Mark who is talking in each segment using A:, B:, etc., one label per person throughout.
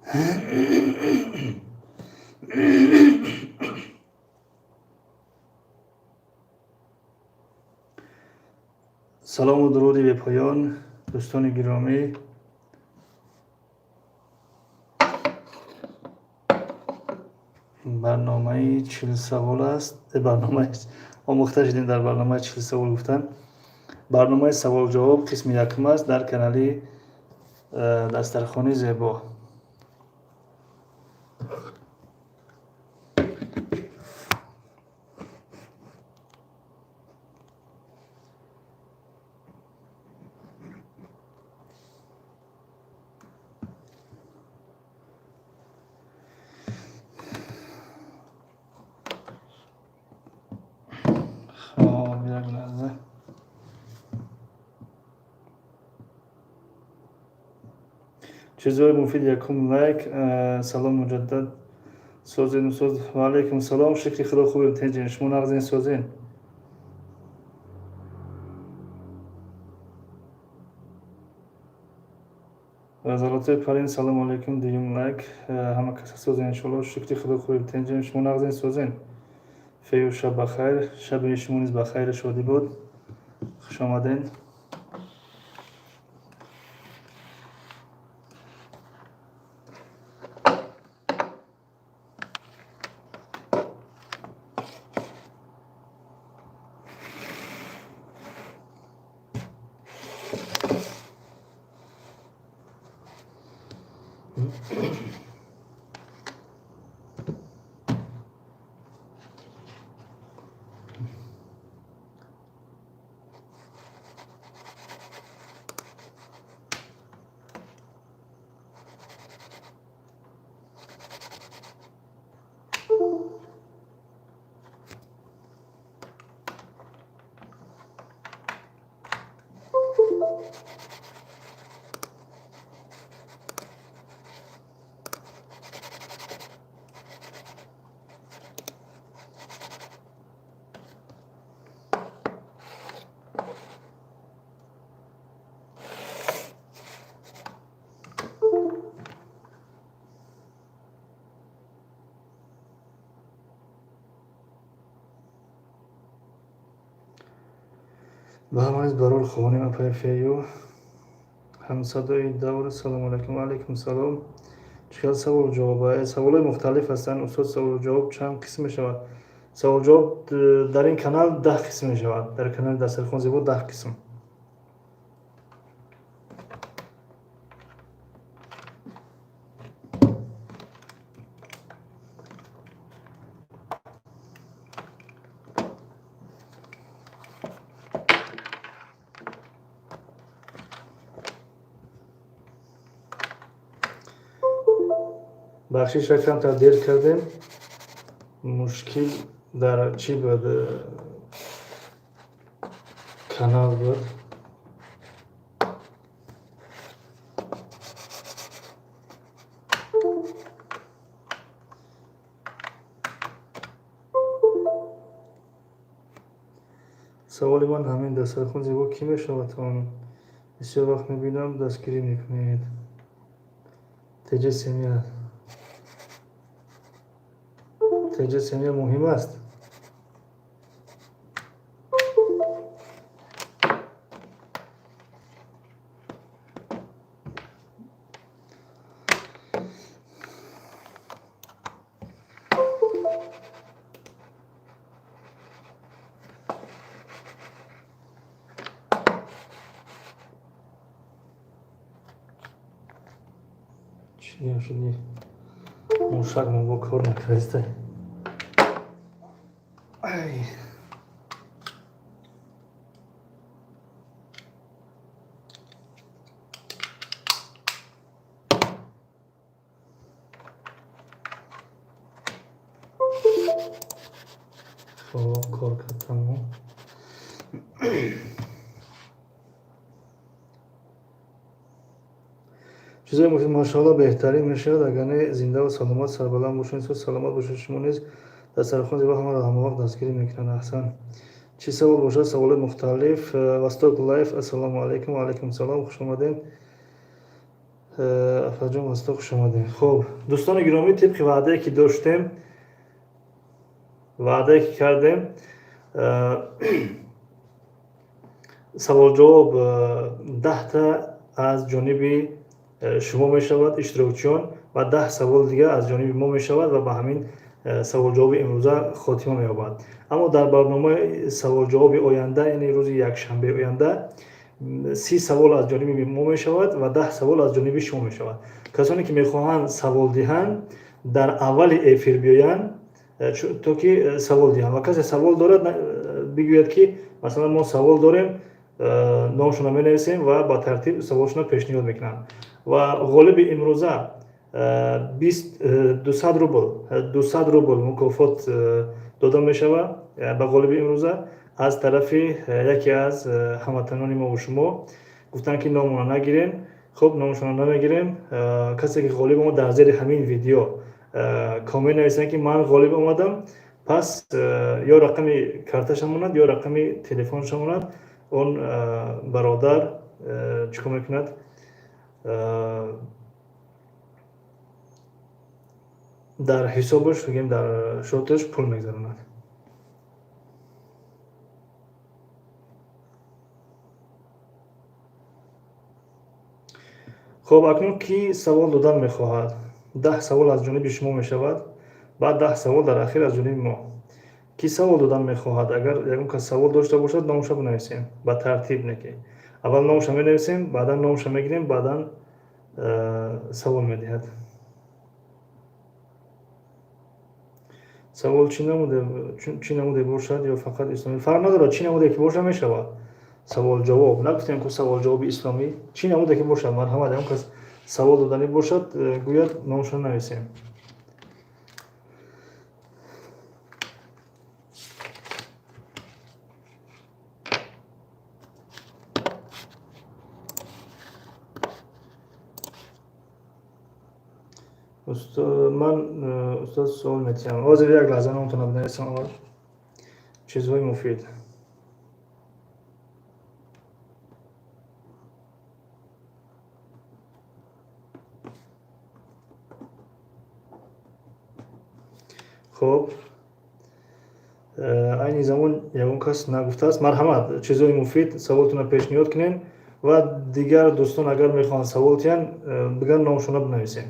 A: Салому дуруди бепоён, дӯстони гиромӣ. Барномаи 40 савол аст. Барномаи омӯхта шудем дар барномаи 40 савол гуфтан. Барномаи саволҷавоб қисми якум аст дар канали Дастархони зебо. Хоб, як лаҳза. Чизҳои муфид, якум лайк. Салом муҷаддад, созен, соз. Ва алайкум салом, шукри Худо, хубем, тинҷем. Шумо нағзин, созен? Золотой парин, салому алайкум, дуюм лайк. Ҳама каса созен, иншоалло. Шукри Худо, хубем, тинҷем. Шумо нағзин, созен? Фею шаб бахайр, шаби шумо низ ба хайру шодӣ буд. Хуш омадед. Ба ҳама низ барор хоҳонем, апаи Фею. Ҳамсадои давр, салому алайкум. Алайкум салом. Чӣ хел саволу ҷавоб? Саволҳои мухталиф ҳастанд, устод. Саволу ҷавоб чанд қисм мешавад? Саволу ҷавоб дар ин канал 10 қисм мешавад, дар канали Дастархон зебо 10 қисм. Бахшиш, камтар дер кардем. Мушкил дар чӣ буд, канал буд. Саволи ман ҳамин: дастархон зебо кӣ мешавад? Он бисёр вақт мебинам, дастгирӣ мекунед. Теҷа семья, теҷа семья муҳим аст. Чӣ шуди? Мушак мо кор накардаста. Ай, хоб, кор кард, тамом. Чизои муфид, машоалло, беҳтарин мешавад, агар не. Зиндаву саломат, сарбаланд бошед. Саломат бошед шумо низ. Дастархон зебо ҳамаро ҳамавақт дастгирӣ мекунанд. Аҳсан. Чӣ савол бошад? Саволои мухталиф. Восток Лайф, ассалому алайкум. Ва алайкум салом, хуш омадед. Афаҷон Васто, хуш омадем. Хуб, дӯстони гиромӣ, тибқи ваъдае ки доштем, ваъдае ки кардем, саволҷавоб 10-та аз ҷониби шумо мешавад, иштирокчиён, ва 10 савол дигар аз ҷониби мо мешавад ва ба ҳамин саволҷавоби имрӯза хотима меёбад. Аммо дар барномаи саволҷавоби оянда, яъне рӯзи якшанбеи оянда, 30 савол аз ҷониби мо мешавад ва 10 савол аз ҷониби шумо мешавад. Касоне ки мехоҳанд савол диҳанд, дар аввали эфир биёянд, то ки савол диҳанд, ва касе савол дорад, бигӯяд ки масалан мо савол дорем, номшонро менависем ва ба тартиб саволшонро пешниҳод мекунанд. Ва ғолиби имрӯза 200 рубл, 200 рубл мукофот дода мешавад ба ғолиби имрӯза аз тарафи яке аз ҳамватанони мо ва шумо. Гуфтанд ки номонро нагирем. Хуб, номшонро намегирем. Касе ки ғолиб омад, дар зери ҳамин видео коммент нависанд ки ман ғолиб омадам, пас ё рақами карташа монад, ё рақами телефонша монад, он бародар чӣ кор мекунад? Дар ҳисобаш, бигем, дар шоташ пул мегзаронад. Хуб, акнун кӣ савол додан мехоҳад? 10 савол аз ҷониби шумо мешавад, баъд 10 савол дар ахир аз ҷониби мо. Кӣ савол додан мехоҳад? Агар ягон кас савол дошта бошад, номша бинависем ба тартиб, не ки аввал номша менависем, баъдан номша мегирем, баъдан савол медиҳад. Савол чӣ намуде бошад ё фақат исломӣ? Фарқ надорад, чӣ намуде ки бошад мешавад. Савол ҷавоб нагуфтем ку савол ҷавоби исломӣ, чӣ намуде ки бошад, марҳамат, ягон кас савол доданӣ бошад, гӯяд, номашро нависем. Ман устод суол метиҳам. Ҳозир як лаҳза номтонро бинависам аввал. Чизҳои муфид. Хуб, айни замон ягон кас нагуфтааст. Марҳамат, чизҳои муфид, саволтонро пешниҳод кунед ва дигар дӯстон агар мехоҳанд савол диҳанд, бигӯянд, номшонро бинависем.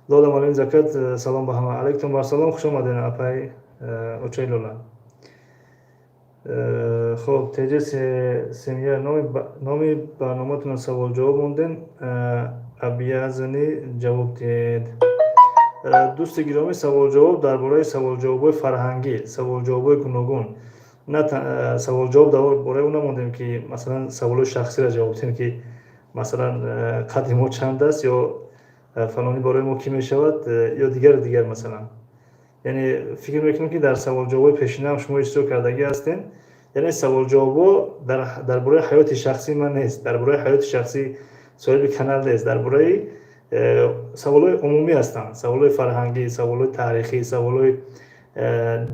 A: Лола Малин Закат, салом ба ҳама. Алайкум вассалом, хуш омадед, апай очаи Лола. Хуб, ТЖ семья, номи барноматонро савол ҷавоб мондем, обязаны ҷавоб диҳед. Дӯсти гиромӣ, саволҷавоб дар бораи саволҷавобҳои фарҳангӣ, саволҷавобҳои гуногун. На саволҷавоб дар бораи он намондем ки масалан саволҳои шахсиро ҷавоб диҳем, ки масалан қадри мо чанд аст ё фалонӣ барои мо кӣ мешавад ё дигару дигар масалан. Яъне фикр мекунам ки дар саволҷавобҳои пешинаам шумо иштирок кардагӣ ҳастем. Яъне саволҷавобҳо дар бораи ҳаёти шахсии ман нест, дар бораи ҳаёти шахсии соҳиби канал нест, дар бораи саволҳои умумӣ ҳастанд, саволҳои фарҳангӣ, саволҳои таърихӣ, саволҳои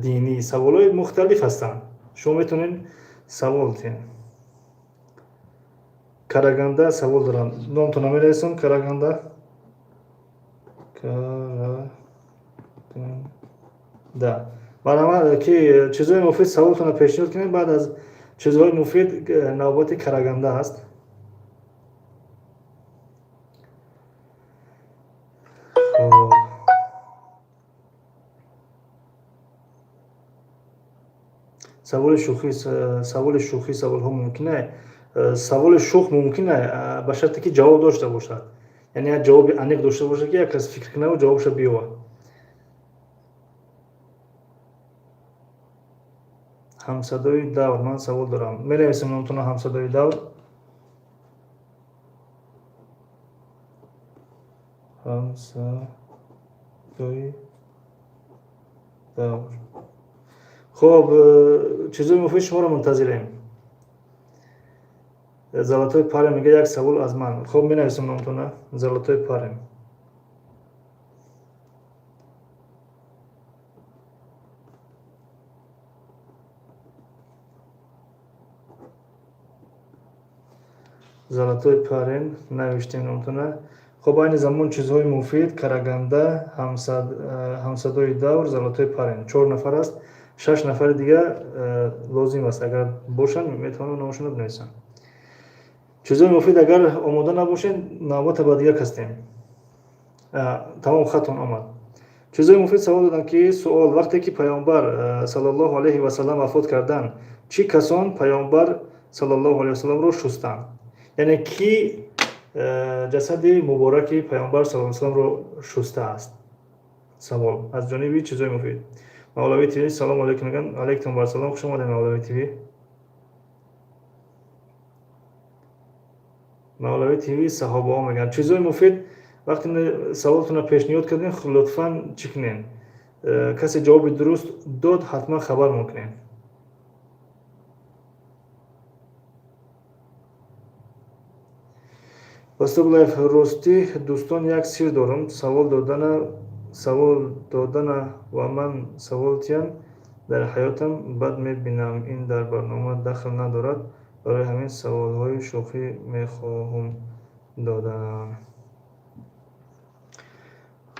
A: динӣ, саволҳои мухталиф ҳастанд. Шумо метавонед савол диҳед. Караганда савол дорам. Номтонро менависам. Караганда. Караганда. Марҳамат, ки чизҳои муфид саволтонро пешниҳод кунед, баъд аз чизҳои муфид навбати Караганда аст. Саволи шӯхӣ, саволи шӯхӣ, саволҳо мумкин е? Саволи шӯх мумкин е, ба шарте ки ҷавоб дошта бошад. Яъне як ҷавоби аниқ дошта бошад, ки як кас фикр кунаву ҷавобашро биёвад. Ҳамсадои давр, ман савол дорам. Менависем номтонро, ҳамсадои давр. Ҳамсадои давр. Хуб, чизҳои муфид шуморо мунтазирем. Золотой парень мега як савол аз ман. Хуб, менависем номтонро. Золотой парень. Золотой парень, навиштем номтона. Хоб, айни замон чизҳои муфид, Караганда, ҳамсадои давр, Золотой парень. Чор нафар аст. Шаш нафари дига лозим аст. Агар бошанд, метавонанд номашонро бинависанд. Чизҳои муфид, агар омода набошед, навбата ба дигар кас диҳем. Тамом, хатон омад. Чизҳои муфид савол доданд, ки суол: вақте ки Паёмбар саллаллоҳу алайҳи васаллам вафот карданд, чӣ касон Паёмбар саллаллоҳу алайҳи васалламро шустанд? Яъне ки ҷасади мубораки Паёмбар саллаллоҳу алайҳи васалламро шустааст? Савол аз ҷониби чизҳои муфид. Мавлавӣ ТВ салому алайкум мегӯянд. Алайкум вассалом, хуш омадед, Мавлавӣ ТВ. Мавлавӣ ТВ саҳобаҳо мегӯянд. Чизҳои муфид, вақте саволтонро пешниҳод кардем, лутфан чӣ кунем? Касе ҷавоби дуруст дод, ҳатман хабармон кунем. Вастоблаев, ростӣ, дӯстон, як сир дорам. Савол додана ва ман савол тиям, дар ҳаётам бад мебинам. Ин дар барнома дахл надорад, барои ҳамин саволҳои шӯхӣ мехоҳум додан.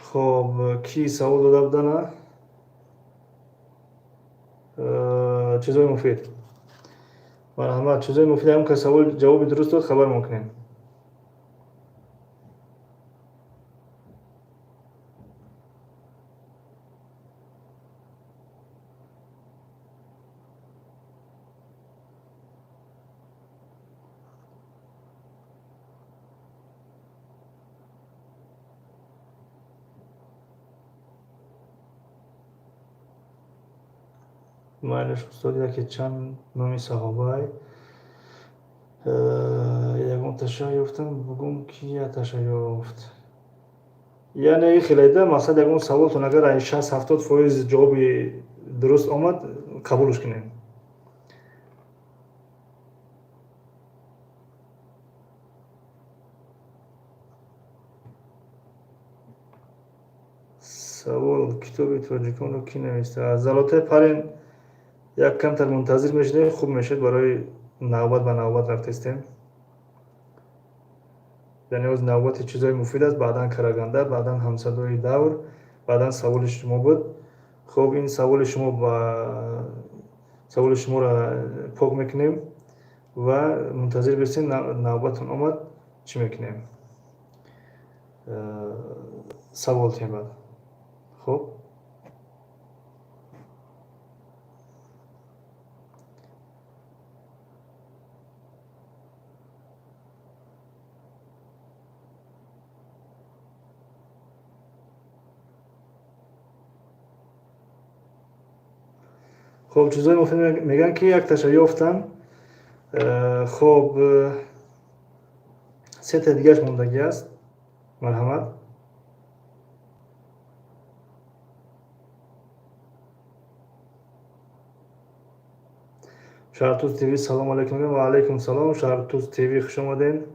A: Хоб, кӣ савол дода будана? Чизҳои муфид, марҳамат. Чизҳои муфид, ҳамон кас савол ҷавоби дуруст дод, хабармон кунем. Майлаш, устод, яке чанд номи саҳобай ягон таша ёфтам, бугум, ки я таша ёфт. Яъне хеледа мақсад, ягон саволтон агар ай 60-70% ҷавоби дуруст омад, қабулш кунем. Савол: китоби тоҷиконро кӣ навиштааст? Золотой парень, як камтар мунтазир мешудем, хуб мешуд. Барои навбат ба навбат рафтестем. Яъне оз навбати чизҳои муфид аст, баъдан Караганда, баъдан ҳамсадои давр, баъдан саволи шумо буд. Хуб, ин саволи шумо, ба саволи шуморо пок мекунем ва мунтазир бистем. Навбатон омад, чӣ мекунем? Савол тем баъд. Хуб, хуб, чизҳои муфид мегӯянд, ки якташа ёфтам. Хоб, сета дигараш мондагӣ аст. Марҳамат. Шаҳртуз ТВ салому алайкум. Ва алайкум салом, Шаҳртуз ТВ, хуш омадем.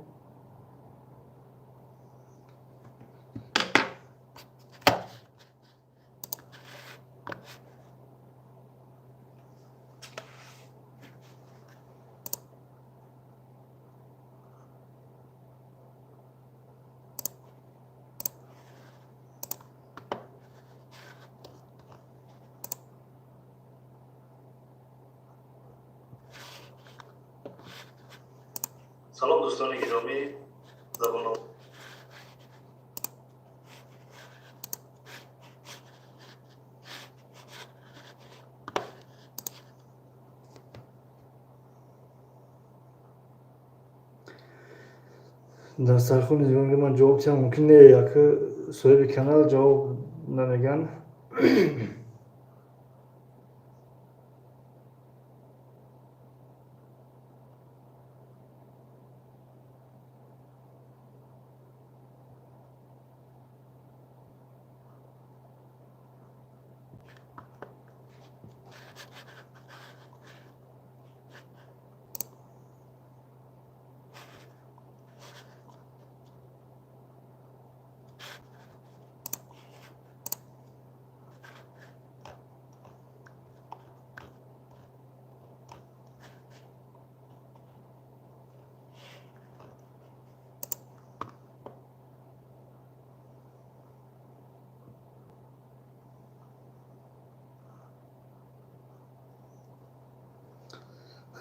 B: Салом, дӯстони гиромӣ, забоно.
A: Дастархони ман ҷавоб диҳам мумкин не, як соҳиби канал ҷавоб намеган.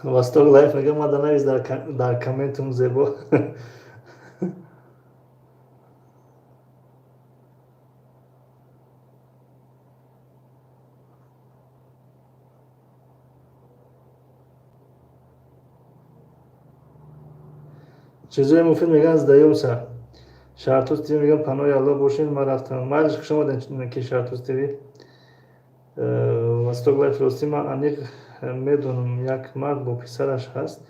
A: Восток Лайф мега, мада навис дар комментум зебо. Чизои муфид меган, сдаёмся. Шаҳртуз ТВ меган, паноҳи Аллоҳ бошед, ман рафтам. Майлиш, хуш омадем, ки Шаҳртуз ТВ. Восток Лайф, ростӣ ман аниқ медонам, як мард бо писараш ҳаст,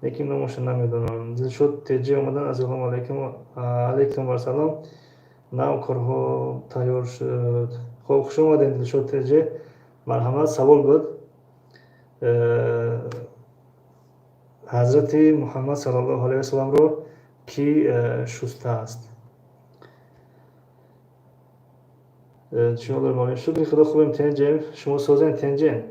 A: лекин номаша намедонам. Дилшод Теҷи омадан. Ассалому алайкум. Алайкум вассалом. Нав корҳо тайёр шуд. Хоб, хуш омадем, Дилшод Теҷи, марҳамат. Савол буд: Ҳазрати Муҳаммад саллаллоҳу алайҳи васалламро кӣ шустааст? Чиҳо дорем? Шукри Худо, хубем, тенҷем. Шумо созем, тенҷем?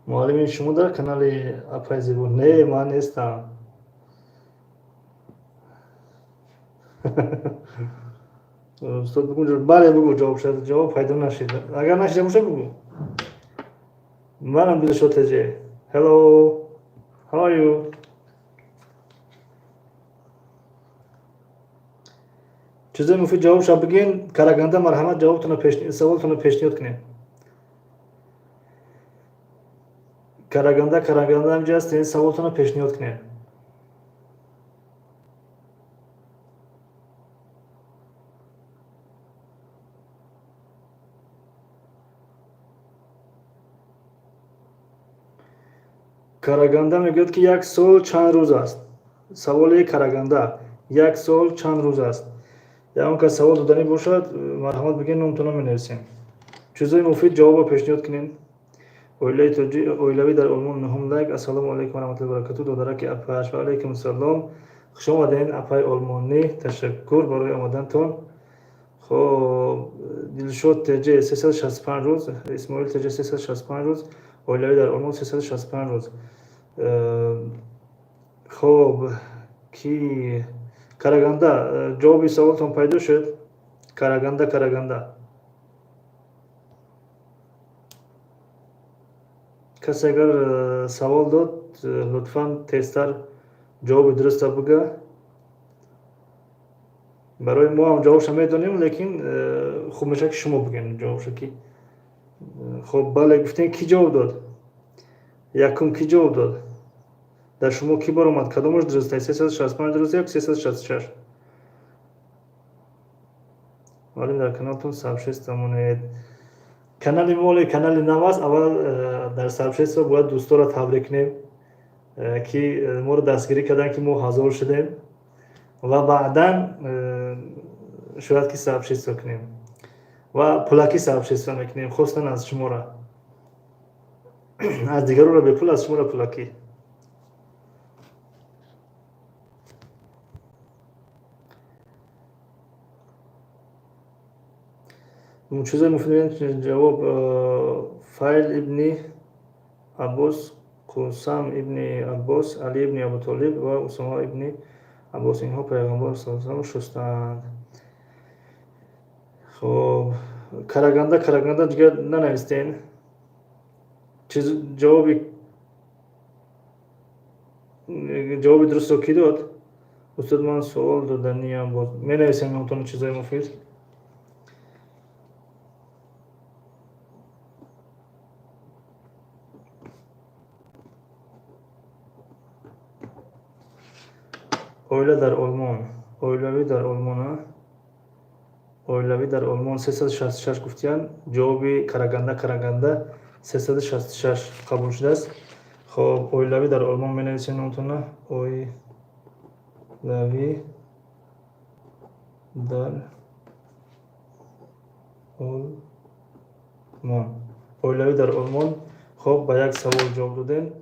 A: Муаллими шумо дар канали апай Зебо? Не, ман нестам. Устод, бугӯ. Бале, бугӯ, ҷавоб шад, ҷавоб пайдо нашид. Агар нашида боша, бугӯ. Манам Дилшод Теҷе. Hello, how are you? Чизои муфид ҷавоб ша бигӯен. Караганда, марҳамат, ҷавобтонро, саволтонро пешниҳод кунед. Караганда, Караганда, ҳамҷа ҳастед, саволтонро пешниҳод кунед. Караганда мегӯяд, ки як сол чанд рӯз аст? Саволи Караганда: як сол чанд рӯз аст? Ягон кас савол доданӣ бошад, марҳамат, бигӯед, номтонро менависем. Чизои муфид ҷавобро пешниҳод кунед. Оилаи тоҷи, оилавӣ дар Олмон, нуҳум лайк. Ассалому алайкум варахматуллоҳи баракату, додараки апаш. Ва алайкум салом, хуш омадед, апай олмонӣ, ташаккур барои омадантон. Хоб, Дилшод Теҷе, 365 рӯз. Исмоил Теҷе, 365 рӯз. Оилавӣ дар Олмон, 365 рӯз. Хоб, ки Караганда, ҷавоби саволтон пайдо шуд? Караганда, Караганда, касе агар савол дод, лутфан тезтар ҷавоби дуруста буга. Барои мо ҳам ҷавобша медонем, лекин хуб мешавад, ки шумо бигӯед ҷавобша ки. Хоб, бале гуфтем. Кӣ ҷавоб дод якум? Кӣ ҷавоб дод? Дар шумо кӣ баромад? Кадомаш дуруст аст? 365 дуруст ё 366? Вале дар каналтон сообщество монед. Канали моли канали нав аст. Аввал дар сообщество бояд дӯстонро табрик кунем, ки моро дастгирӣ карданд, ки мо 1000 шудем, ва баъдан шояд ки сообщество кунем ва пулакӣ сообщество мекунем. Хостан аз шуморо, аз дигароро бепул, аз шуморо пулакӣ. Чизои муфид ҷавоб: Файл ибни Аббос, Қусам ибни Аббос, Али ибни Абутолиб ва Усома ибни Аббос, инҳо Пайғамбар салам шустанд. Хоб, Караганда, Караганда, дигар нанавистен. Чиз, ҷавоби дурустро кӣ дод? Устод, ман суол доданиям боз. Менависем номтон. Чизои муфид. Оила дар Олмон, оилавӣ дар Олмон, оилавӣ дар Олмон, 366 гуфтиян. Ҷавоби Караганда, Караганда, 366 қабул шудааст. Хоб, оилавӣ дар Олмон менависем номтона. Оилавӣ дар Олмон, оилавӣ дар Олмон. Хоб, ба як савол ҷавоб додем.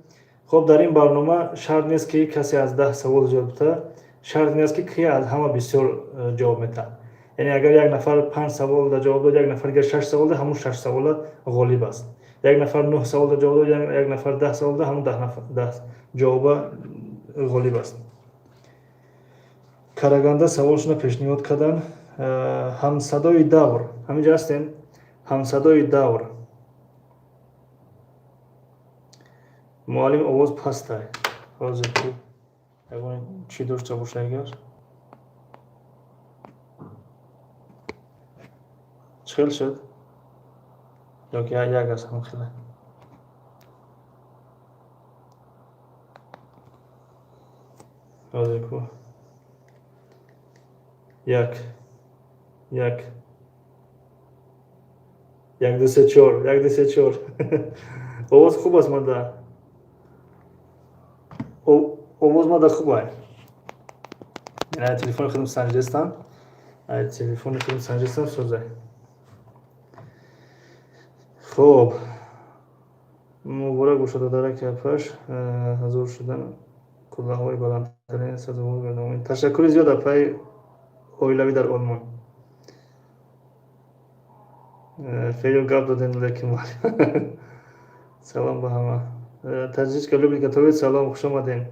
A: Хоб, дар ин барнома шарт нест, ки касе аз 10 савол зиёд бита, шарт ин аст, ки ки аз ҳама бисёр ҷавоб метаҳад. Яъне агар як нафар панҷ савол да ҷавоб дод, як нафар дигар шаш савол дод, ҳамун шаш савола ғолиб аст. Як нафар нӯҳ савол да ҷавоб дод, як нафар 10 савол дод, ҳамун 10 ҷавоба ғолиб аст. Караганда саволшона пешниҳод кардан. Ҳамсадои давр, ҳаминҷа ҳастем. Ҳамсадои давр. Муаллим, овоз пастай. Ҳозир ки ягон чӣ дошта боша, агар чӣ хел шуд ёки як аст, ҳам хеле. Ҳозир ку, як, як, як, ду, се, чор, як, ду, се, чор. Овоз хуб аст мада, овоз мада хуб ай. Телефони худам санҷистам, телефони худам санҷистам, созай. Хуб, муборак бошад, додараки апаш, ҳазор шудан қуллаҳои баландтарин сазовор гардонид. Ташаккури зиёд, апаи оилавӣ дар Олмон. Фею гап додем, лекин. Салом ба ҳама. Таджичка любит готовить. Салом, хуш омадем.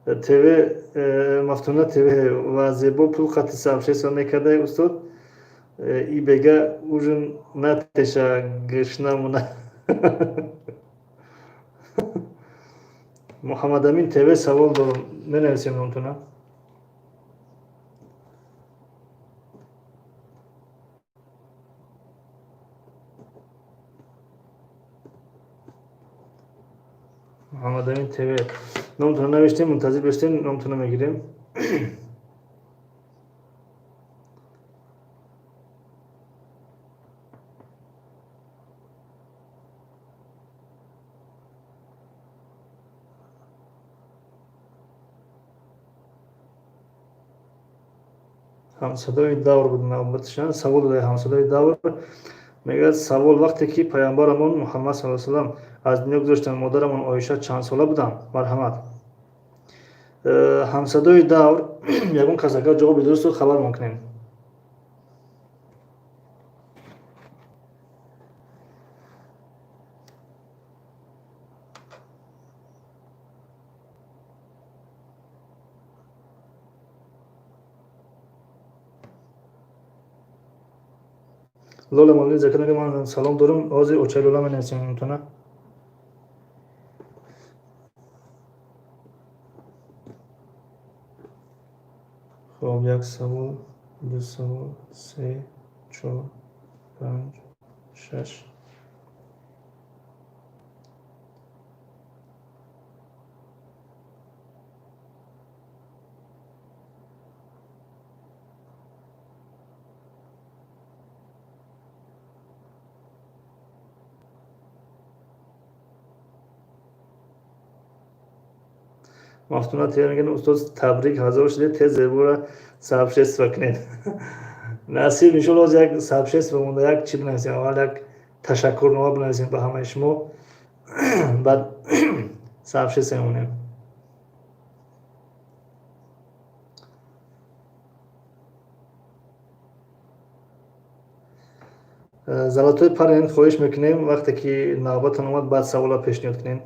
A: ТВ Мафтуна ТВ ва Зебо пул қати сообщество мекардаи, устод, и бега ужин натеша гишнамуна. Муҳаммадамин ТВ савол дорам, менависем номтона. Муҳаммадамин ТВ, номтона навиштем, мунтазир бештем, номтона мегирем. Ҳамсадои давр буд навбатшан. Савол дода ҳамсадои давр мегӯяд. Савол: вақте ки пайғамбарамон Муҳаммад саллаллоҳу алайҳи васаллам аз дунё гузаштанд, модарамон Оиша чанд сола буданд? Марҳамат, ҳамсадои давр. Ягон кас агар ҷавоби дуруст дод, хабармон кунем. Лола Мавлид Закар мега, ман салом дорам. Ҳозир очаи Лола менависем мумтона. Хоб, як савол, ду савол, се, чор, панҷ, шаш. Мафтуна ТВ мегӯяд: устод, табрик, ҳазор шудед, тез Зебора сообщество кунед. Насиб, иншолло. Ҳозир як сообщество монда, як чӣ бинависем. Аввал як ташаккурнома бинависем ба ҳамаи шумо, баъд сообщество мемонем. Золотой парень, хоҳиш мекунем, вақте ки навбатон омад, баъд савола пешниҳод кунем.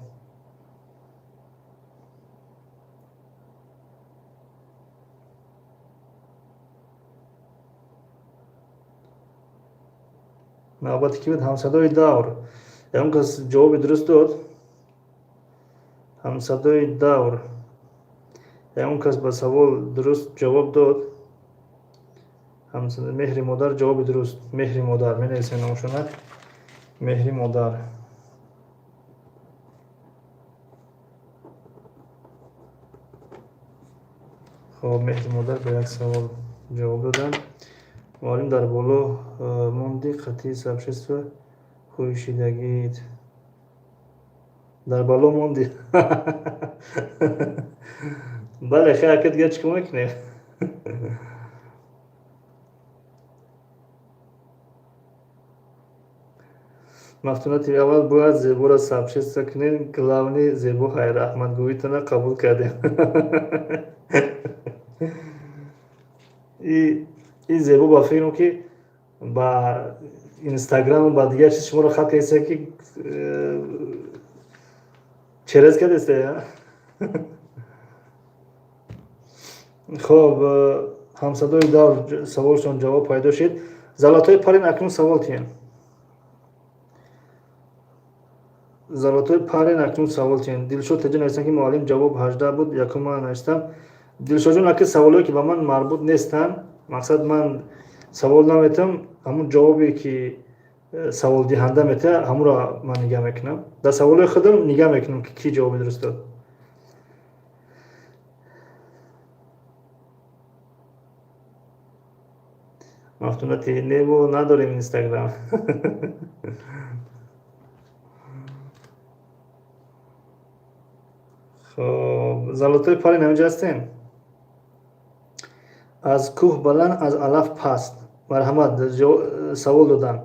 A: Навбати ки буд? Ҳамсадои давр. Ягон кас ҷавоби дуруст дод? Ҳамсадои давр. Ягон кас ба савол дуруст ҷавоб дод? Меҳри модар, ҷавоби дуруст. Меҳри модар, менависем номшона. Меҳри модар. Хоб, меҳри модар ба як савол ҷавоб доданд. Муаллим, дар боло монди, қатъи сообщество хӯшидагид. Дар бало монди. Бале, хай, ака, дигар чӣ кор мекунем? Мафтуна ТВ, аввал бояд Зеборо сообщество кунем. Главный Зебо ҳай, раҳматгӯитона қабул кардем. И Зебо ба фикрам, ки ба Инстаграму ба дигар чиз шуморо хат кардеста, ки через кардеста. Хоб, ҳамсадои давр, саволшон ҷавоб пайдо шид. Золотой парень, акнун савол тиҳем. Золотой парень, акнун савол тиҳем. Дилшод Теҷа навистанд, ки муаллим, ҷавоб 18 буд, якум ман навистам. Дилшодҷон, аки, саволое ки ба ман марбут нестанд, мақсад, ман савол наметам. Ҳамун ҷавобе ки саволдиҳанда метаҳад, ҳамуро ман нигаҳ мекунам. Дар саволои худам нигаҳ мекунам, ки кӣ ҷавоби дуруст дод. Мафтунати небо надорем Инстаграм. Хоб, золотой парень, ҳаминҷа ҳастем. Аз кӯҳ баланд, аз алаф паст. Марҳамат, савол додам.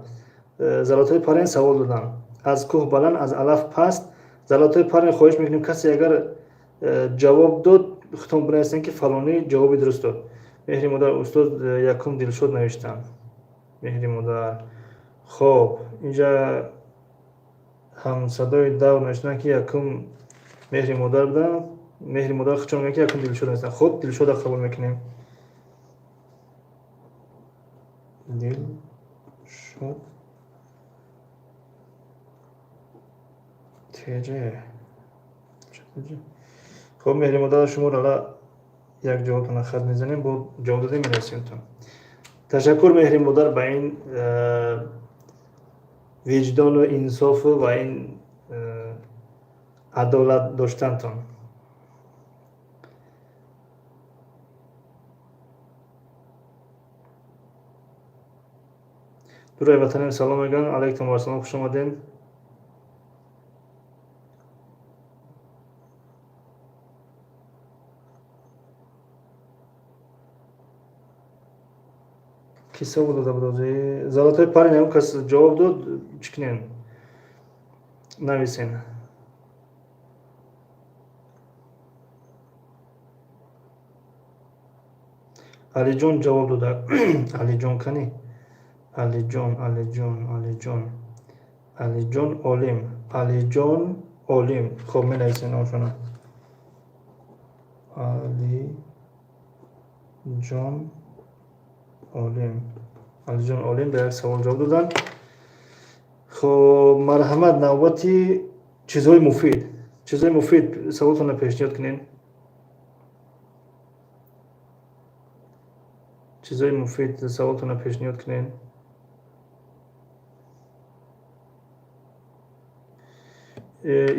A: Золотой парень, савол додам: аз кӯҳ баланд, аз алаф паст. Золотой парень, хоҳиш мекунем, касе агар ҷавоб дод, худтон бинависем, ки фалонӣ ҷавоби дуруст дод. Меҳри модар, устод, якум Дилшод навиштам. Меҳри модар. Хоб, инҷа ҳамсадои давр навиштанд, ки якум Меҳри модар будам. Меҳри модар худшон мегӯянд, ки якум Дилшод навиштанд. Хуб, Дилшода қабул мекунем. Дилшод Теҷе. Хуб, Меҳри модар, шуморо ала як ҷавобтона хат мезанем, бо ҷавоб додем, менависемтон. Ташаккур, Меҳри модар, ба ин виҷдону инсофу ва ин адолат доштантон. Дураи ватанем салом мегӯям. Алайкум вассалом, хуш омадем. Кӣ савол дода буд? Золотой парень, ягон кас ҷавоб дод, чӣ кунем, нависен. Алиҷон ҷавоб дода. Алиҷон кани? Алиҷон, Алиҷон, Алиҷон, Алиҷон Олим, Алиҷон Олим. Хоб, менависем номшона. Алиҷон Олим, Алиҷон Олим ба як савол ҷавоб доданд. Хоб, марҳамат, навбати чизҳои муфид. Чизҳои муфид, саволтонро пешниҳод кунед. Чизҳои муфид, саволтонро пешниҳод кунед.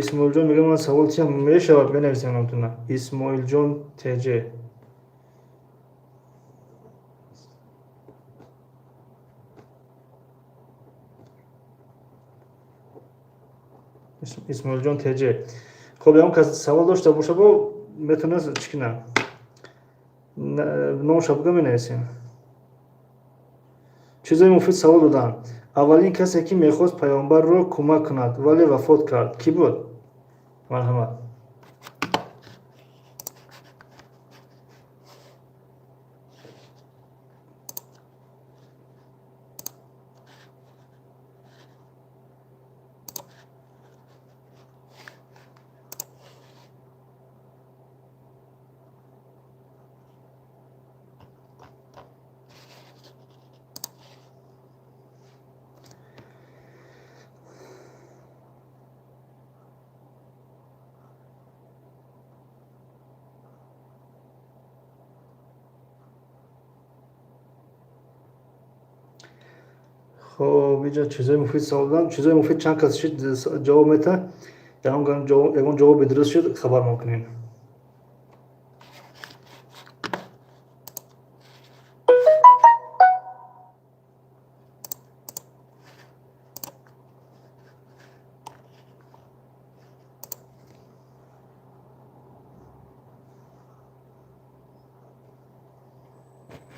A: Исмоилҷон мегӯяд, ман савол тиям, мешавад, менависем номтона. Исмоилҷон Теҷ. Исмоилҷон Теҷ. Хоб, ягон кас савол дошта боша, бо метавонад чӣ кунад, номша буга, менависем. Чизои муфид савол доданд: аввалин касе, ки мехост паёмбарро кӯмак кунад, вале вафот кард, кӣ буд? Марҳамат. Хоб, иҷа чизои муфид савол додам. Чизои муфид, чанд кас шид ҷавоб метаҳад. Ягон ҷавоби дуруст шуд, хабармон кунем.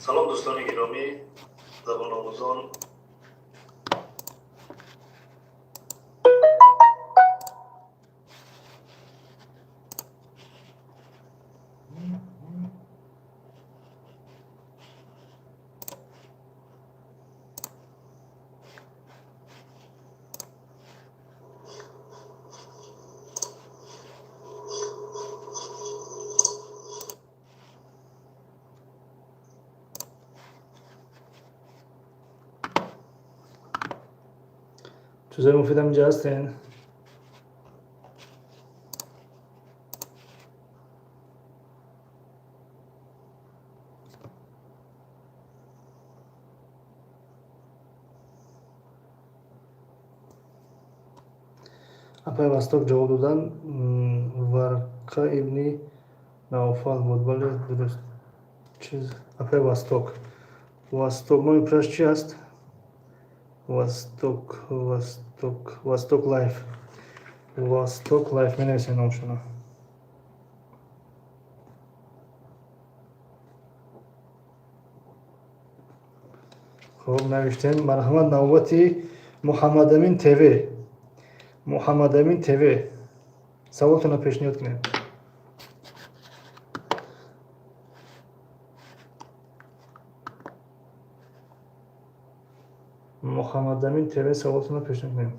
B: Салом, дӯстони гиромӣ, забономӯзон.
A: Чизои муфид ҳаминҷа ҳастен. Апай Восток ҷавоб додан, Варқа ибни Навфал буд. Бале, дуруст. Чиз апай Восток. Восток номи пураш чи аст? Восток, Восток, Восток Лайф. Восток Лайф менависем номшона. Хоб, навиштем. Марҳамат, навбати Муҳаммадамин ТВ. Муҳаммадамин ТВ. Саволтонро пешниҳод кунед. Муҳаммадамин ТВ, саволтонро пешниҳод кунед.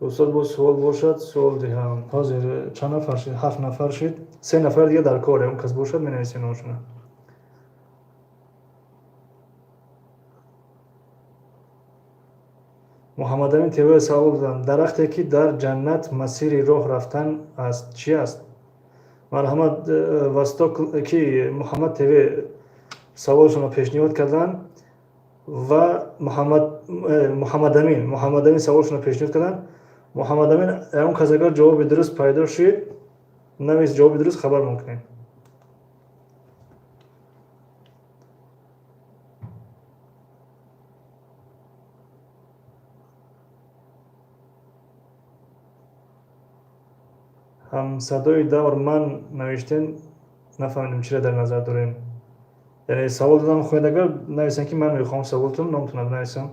A: Устод, боз суол бошад, суол диҳам. Ҳозир чанд нафар шид? Ҳафт нафар шид. Се нафар дига дар коре. Он кас бошад, менависем номшона. Муҳаммадамин ТВ савол додам. Дарахте ки дар ҷаннат масири роҳ рафтан аст, чи аст? Марҳамат, Восток ки Муҳаммад ТВ саволшонро пешниҳод карданд ва Муҳаммадамин саволшонро пешниҳод карданд. Муҳаммадамин, ягон кас агар ҷавоби дуруст пайдо шуд, навис ҷавоби дуруст, хабармон кунед. Ҳамсадои давр ман навиштем, нафаҳмидем чиро дар назар дорем. Яъне савол додам хоҳед, агар нависем, ки ман мехоҳам саволтон, номтонро бинависам.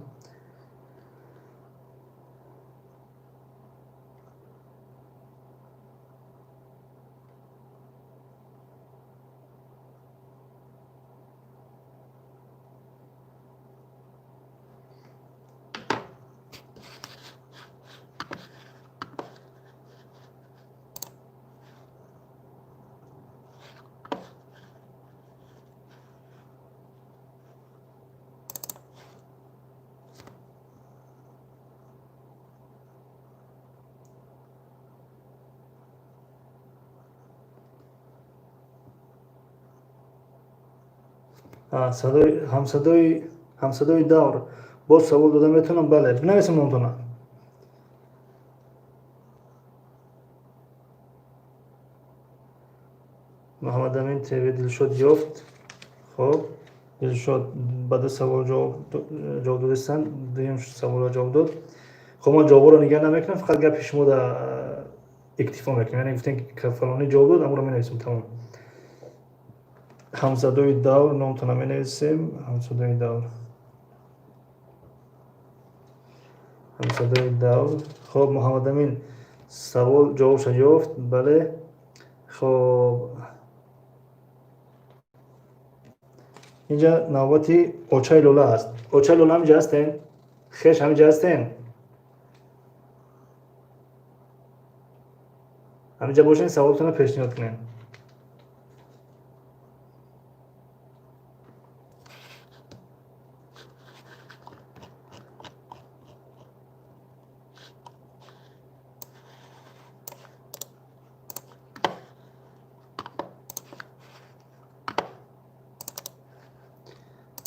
A: Ҳамсадои давр боз савол дода метавонам? Бале, бинависам номтона. Муҳаммадамин ТВ Дилшод ёфт. Хоб, Дилшод ба ду савол ҷавоб додистанд. Дуюм саволро ҷавоб дод. Хоб, ман ҷавобҳоро нигаҳ намекунам, фақат гапи шумо да иктифо мекунем. Яъне гуфтем, ки фалонӣ ҷавоб дод, амро менависем, тамом. Ҳамсадои давр номтона менависем. Ҳамсадои давр. Ҳамсадои давр. Хоб, Муҳаммадамин савол ҷавобша ёфт. Бале. Хоб, инҷа навбати Очаи Лола аст. Очаи Лола ҳаминҷа ҳастен? Хеш, ҳаминҷа ҳастен? Ҳаминҷа бошен, саволтонро пешниҳод кунем.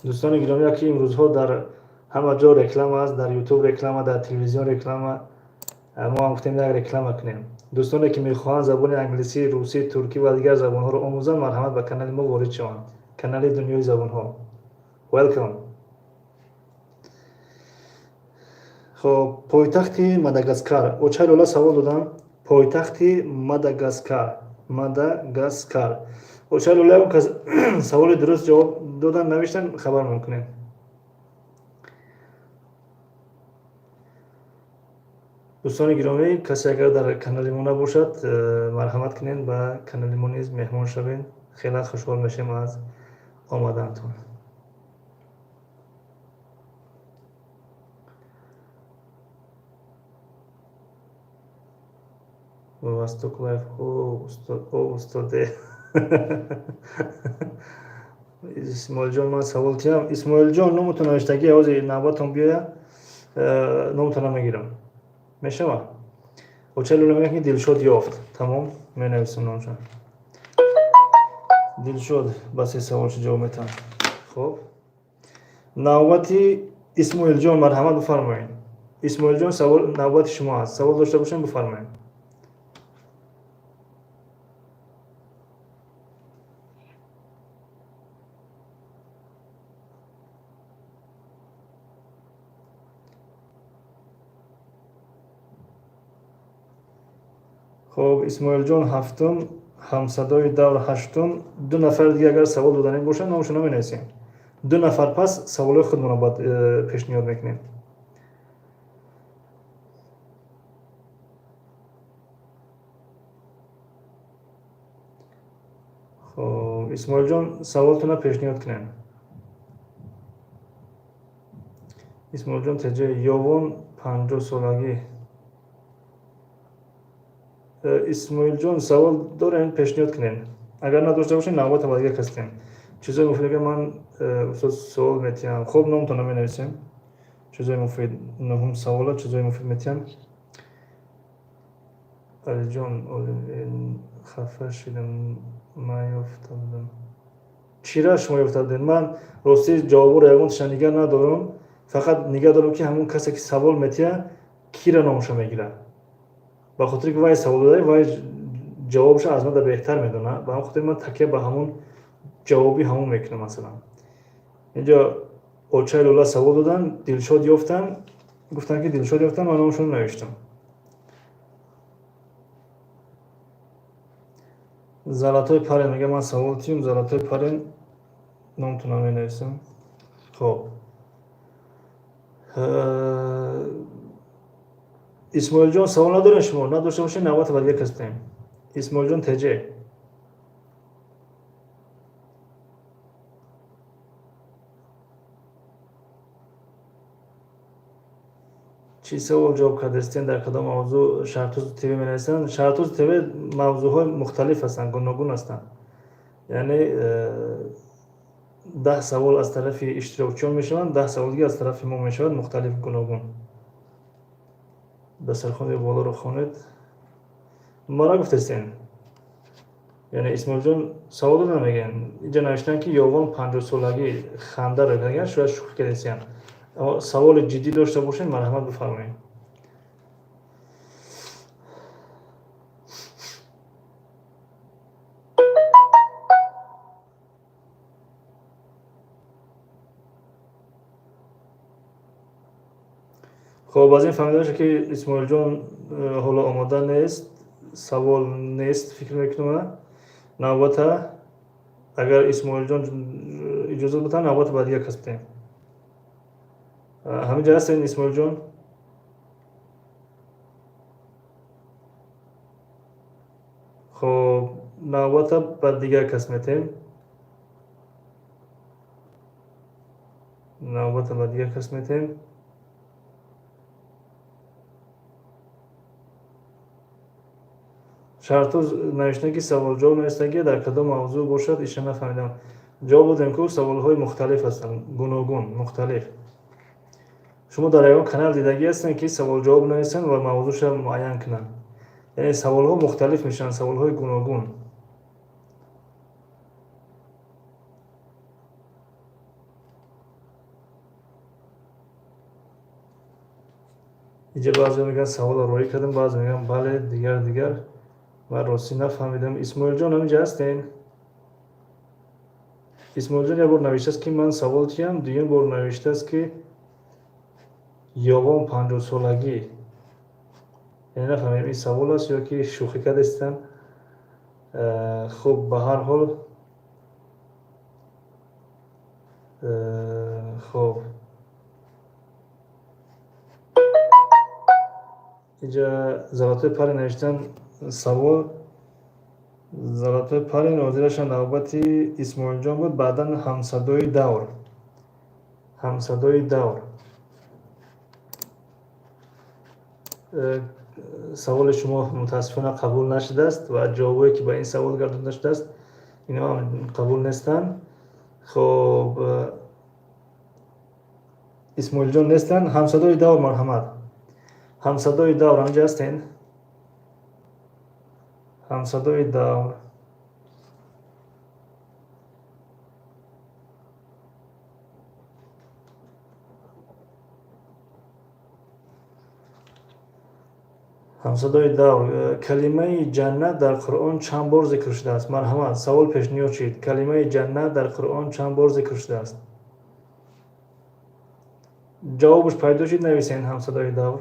A: Дӯстони гиромӣ, ки имрӯзҳо дар ҳама ҷо реклама аст, дар Ютуб реклама, дар телевизион реклама, мо ҳам гуфтем як реклама кунем. Дӯстоне ки мехоҳанд забони англисӣ, русӣ, туркӣ ва дигар забонҳоро омӯзанд, марҳамат, ба канали мо ворид шаванд. Канали Дунёи забонҳо. Welcome. Хоб, пойтахти Мадагаскар. Очаи Лола савол додам. Пойтахти Мадагаскар. Мадагаскар. Очаи Лола, он кас саволи дуруст ҷавоб додан, навиштан, хабармон кунем. Дӯстони гиромӣ, касе агар дар канали мо набошад, марҳамат кунед, ба канали мо низ меҳмон шавед. Хеле хушҳол мешавем аз омадаантон. Восток Лайф. О, устод, о, устоде. Исмоилҷон, ман савол тиям. Исмоилҷон, номутон навиштагӣ, ҳозир навбатон биёя, номутон намегирам. Мешава? Оча Лӯла мегӯяд, ки Дилшод ёфт. Тамом, менависам номшон. Дилшод ба се саволшо ҷавоб метаҳам. Хоб. Навбати Исмоилҷон, марҳамат, бифармоед. Исмоилҷон, савол навбати шумо аст. Савол дошта бошем, бифармоед. Хоб, Исмоилҷон ҳафтум, ҳамсадои давр ҳаштум. Ду нафар дига агар савол доданӣ бошанд, номашонро менависем. Ду нафар пас саволҳои худмонро баъд пешниҳод мекунем. Хоб, Исмоилҷон, саволтонро пешниҳод кунем. Исмоилҷон теҷа, ёвон 50-солагӣ. Исмоилҷон, савол дорем, пешниҳод кунем. Агар надошта бошем, навбата ба дигар кас диҳем. Чизои муфид агар ман устод савол метиҳам. Хоб, номтонро менависем. Чизои муфид, нуҳум савола, чизои муфид метиҳам. Алиҷон, хафа шидам, ман ёфта будам. Чира шумо ёфта будед? Ман ростӣ ҷавобҳоро ягон тиша нигаҳ надорам. Фақат нигаҳ дорам, ки ҳамон касе, ки савол метиҳад, кира номашо мегирад. Ба хотире ки вай савол дода, вай ҷавобашо аз ман беҳтар медонад. Ба ҳамон хотир ман такя ба ҳамон ҷавоби ҳамон мекунам, масалан. Инҷо очаи Лӯла савол доданд, Дилшод ёфтанд, гуфтанд, ки Дилшод ёфтанд, ман номашонро навиштам. Золотой парень мега, ман савол тиюм. Золотой парень, номтонро менависам. Хоб. Исмоилҷон, савол надорем шумо? Надошта бошед, навбата ба дигар кас диҳем. Исмоилҷон теҷе. Чӣ савол ҷавоб кардастем, дар кадом мавзӯъ Шаҳртуз ТВ менависанд? Шаҳртуз ТВ мавзӯъҳои мухталиф ҳастанд, гуногун ҳастанд. Яъне 10 савол аз тарафи иштирокчиён мешаванд, 10 савол дига аз тарафи мо мешавад, мухталиф, гуногун. Дастархони болоро хонед. Мара гуфтастем. Яъне Исмоилҷон савол дода мегӯянд. Инҷа навиштанд, ки ёвон 50-солагӣ, хандаро мегӯянд, шояд шӯхӣ кардастиянд. Аммо саволи ҷиддӣ дошта бошед, марҳамат, бифармоед. Хоб, аз ин фаҳмида мешавад, ки Исмоилҷон ҳоло омода нест, савол нест, фикр мекунам. Навбата агар Исмоилҷон иҷозат бидиҳанд, навбата ба дигар кас бидиҳем. Ҳамин ҷа ҳастед, Исмоилҷон? Хоб, навбата ба дигар кас метиҳем. Навбата ба дигар кас метиҳем. Шаҳртуз навиштанд, ки саволҷавоб навистанд, ки дар кадом мавзӯъ бошад, иша нафаҳмидам. Ҷавоб додем, ку саволҳои мухталиф ҳастанд, гуногун, мухталиф. Шумо дар ягон канал дидагӣ ҳастанд, ки саволҷавоб нависанд ва мавзӯъша муайян кунанд? Яъне саволҳо мухталиф мешаванд, саволҳои гуногун. Инҷа баъзеҳо мегӯянд, саволро роӣ кардам, баъзе мегӯянд, бале, дигар, дигар. Ман ростӣ нафаҳмидам. Исмоилҷон, ҳаминҷа ҳастен? Исмоилҷон як бор навиштааст, ки ман савол тиям, дуюм бор навиштааст, ки ёвон 50-солагӣ. Яъне нафаҳмидам, ин савол аст ё ки шӯхӣ кардастанд. Хуб, ба ҳар ҳол, хоб, инҷа Золотой парень навиштан савол. Золотой парень, ҳозираша навбати Исмоилҷон буд, баъдан ҳамсадои давр. Ҳамсадои давр. Саволи шумо мутаассифона қабул нашудааст ва ҷавобое, ки ба ин савол гардонда шудааст, инҳо ҳам қабул нестанд. Хоб, Исмоилҷон нестанд. Ҳамсадои давр, марҳамат. Ҳамсадои давр, ҳамҷа ҳастен? Ҳамсадои давр. Ҳамсадои давр, калимаи ҷаннат дар Қуръон чанд бор зикр шудааст? Марҳамат, савол пешниҳод шид. Калимаи ҷаннат дар Қуръон чанд бор зикр шудааст? Ҷавобаш пайдо шид, нависен, ҳамсадои давр.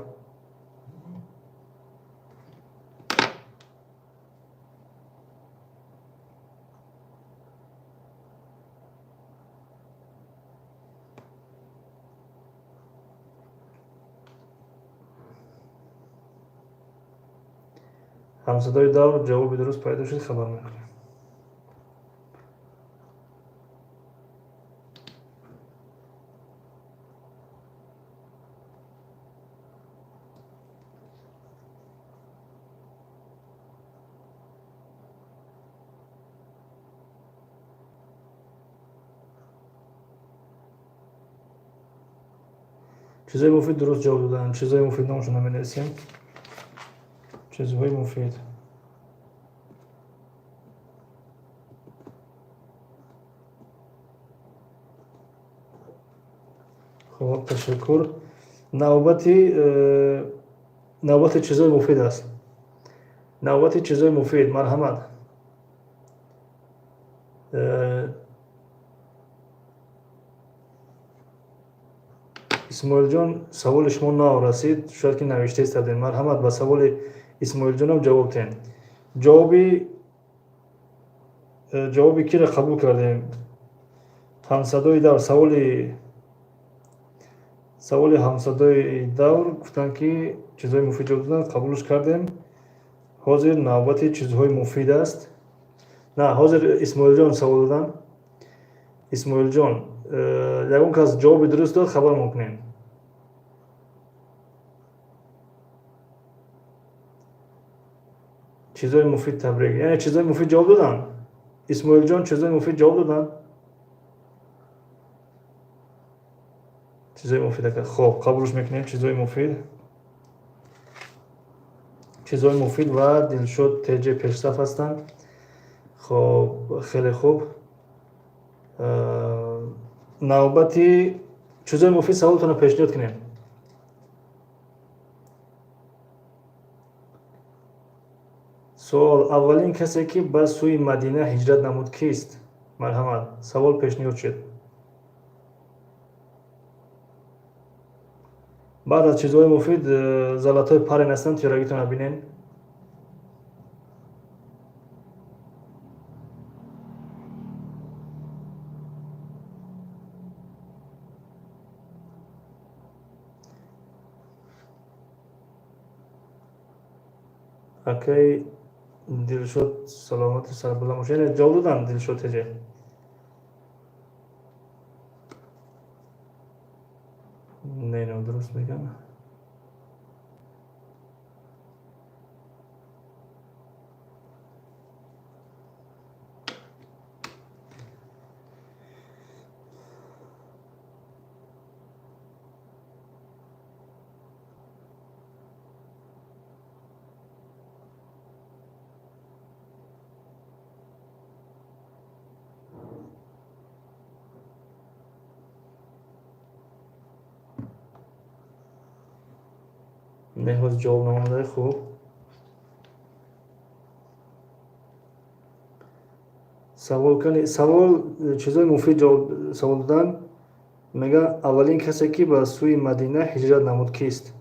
A: Ҳамсадои давр, ҷавоби дуруст пайдо шуд, хабар мекунем. Чизои муфид дуруст ҷавоб доданд. Чизои муфид номашон наменависем. Чизҳои муфид. Хоб, ташаккур. Навбати чизои муфид аст. Навбати чизои муфид, марҳамат. Исмоилҷон, саволи шумо нав расид, шояд ки навишта истадем. Марҳамат, ба саволи Исмоилҷонам ҷавоб диҳем. Ҷавоби киро қабул кардем? Ҳамсадои давр, саволи ҳамсадои давр гуфтанд, ки чизҳои муфид ҷавоб доданд, қабулш кардем. Ҳозир навбати чизҳои муфид аст. На, ҳозир Исмоилҷон савол доданд. Исмоилҷон, ягон кас ҷавоби дуруст дод, хабар мекунем. Чизҳои муфид, табрик. Яъне чизҳои муфид ҷавоб доданд? Исмоилҷон, чизҳои муфид ҷавоб доданд? Чизҳои муфид ака. Хоб, қабулш мекунем, чизҳои муфид. Чизҳои муфид ва Дилшод ТЖ пешсаф ҳастанд. Хоб, хеле хуб. Навбати чизҳои муфид, саволтонро пешниҳод кунем. Суол: аввалин касе, ки ба сӯи Мадина ҳиҷрат намуд, кист? Марҳамат, савол пешниҳод шуд. Баъд аз чизҳои муфид золотой парень ҳастанд, тиёрагитонро бинен. Акай Дилшод, саломату сарбаланд бошед. Яъне ҷавоб доданд, Дилшод теҷе? Не, нодуруст мегӯям. Не, ҳоз ҷавоб наомада. Хуб, савол кани, савол чизои муфид ҷавоб савол додан. Мега, аввалин касе, ки ба сӯи Мадина ҳиҷрат намуд, кист?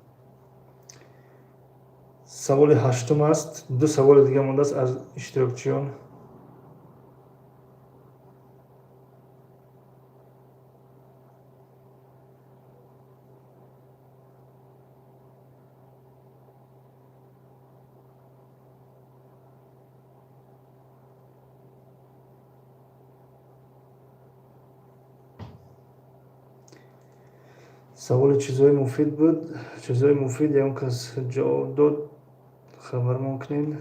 A: Саволи ҳаштум аст, ду саволи дига мондааст аз иштирокчиён. Саволи чизҳои муфид буд. Чизҳои муфид ягон кас ҷавоб дод. Хабармон кунед.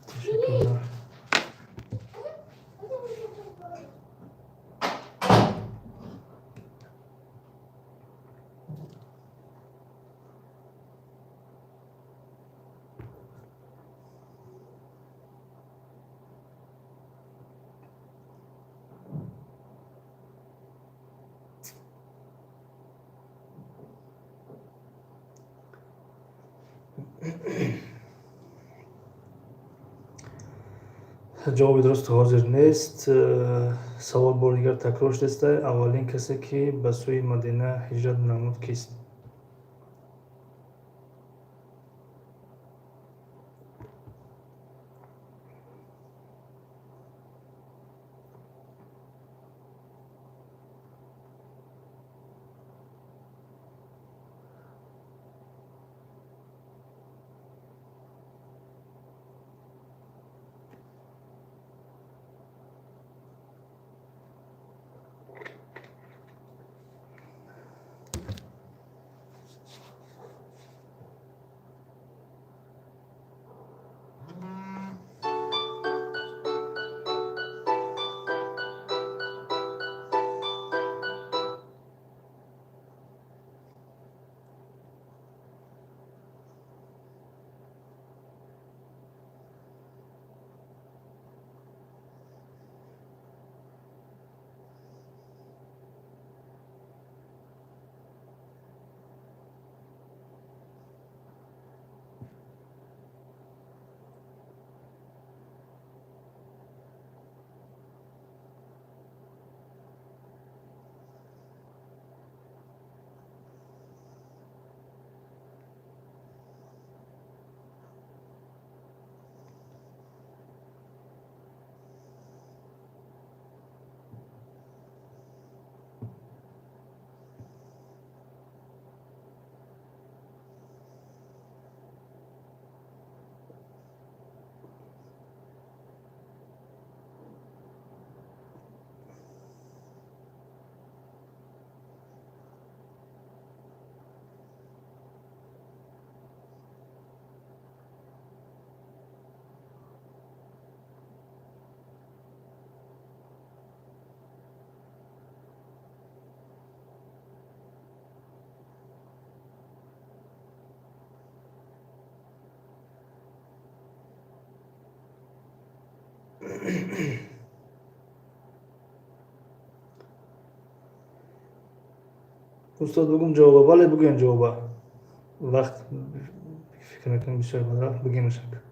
A: Ташаккур. Ҷавоби дуруст ҳозир нест. Савол бори дигар такрор шудааст: аввалин касе, ки ба сӯи Мадина ҳиҷрат намуд, кист? Устод, бугум ҷавоба? Бале, бугӯем ҷавоба. Вақт, фикр мекунам, бисёр бад рафт, бугемашак.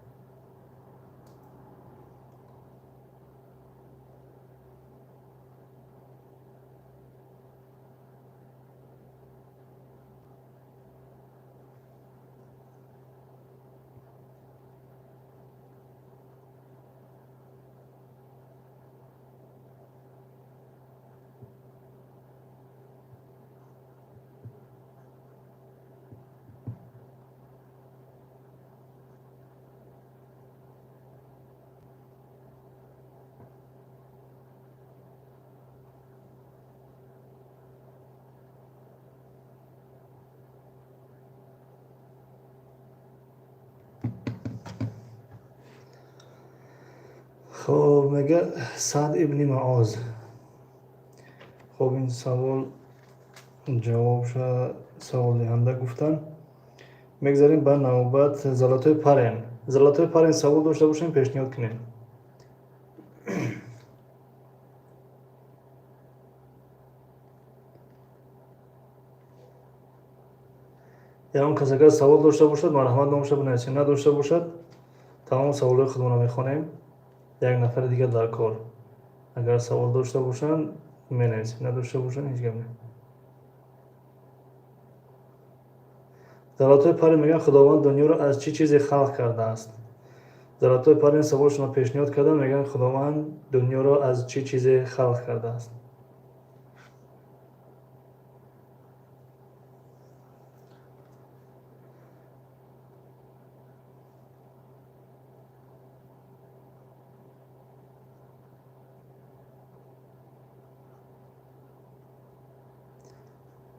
A: Хоб, мега Саъд ибни Маоз. Хоб, ин савол Ҷавобша саволдиҳанда гуфтанд. Мегзарем ба навбат Золотой парень. Золотой парень, савол дошта бошем, пешниҳод кунем. Ягон кас агар савол дошта бошад, марҳамат, номаша бинависем. Надошта бошад, тамом саволҳои худмонро мехонем. Як нафари дигар дар кор. Агар савол дошта бошанд, менависем, надошта бошанд, ҳеҷ гап не. Золотой парень мегӯянд: Худованд дунёро аз чӣ чизе халқ кардааст? Золотой парень саволшонро пешниҳод карданд, мегӯянд: Худованд дунёро аз чӣ чизе халқ кардааст?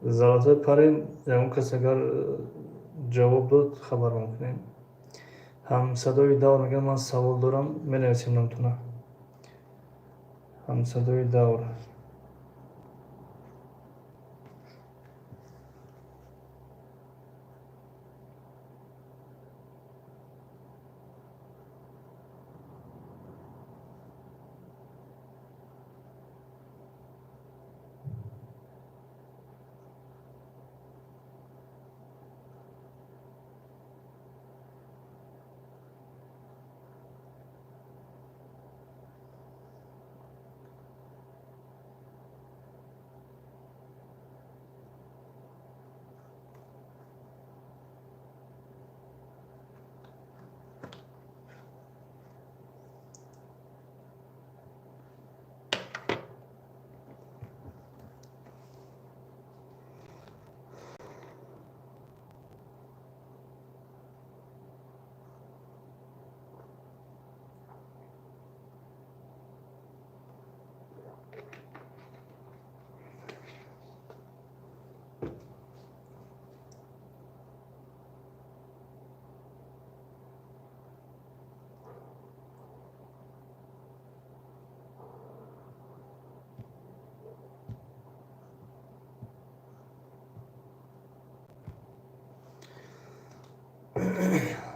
A: Золотой парень, ягон кас агар ҷавоб дод, хабармон кунем. Ҳамсадои давр мегӯянд: ман савол дорам. Менависем номтона. Ҳамсадои давр.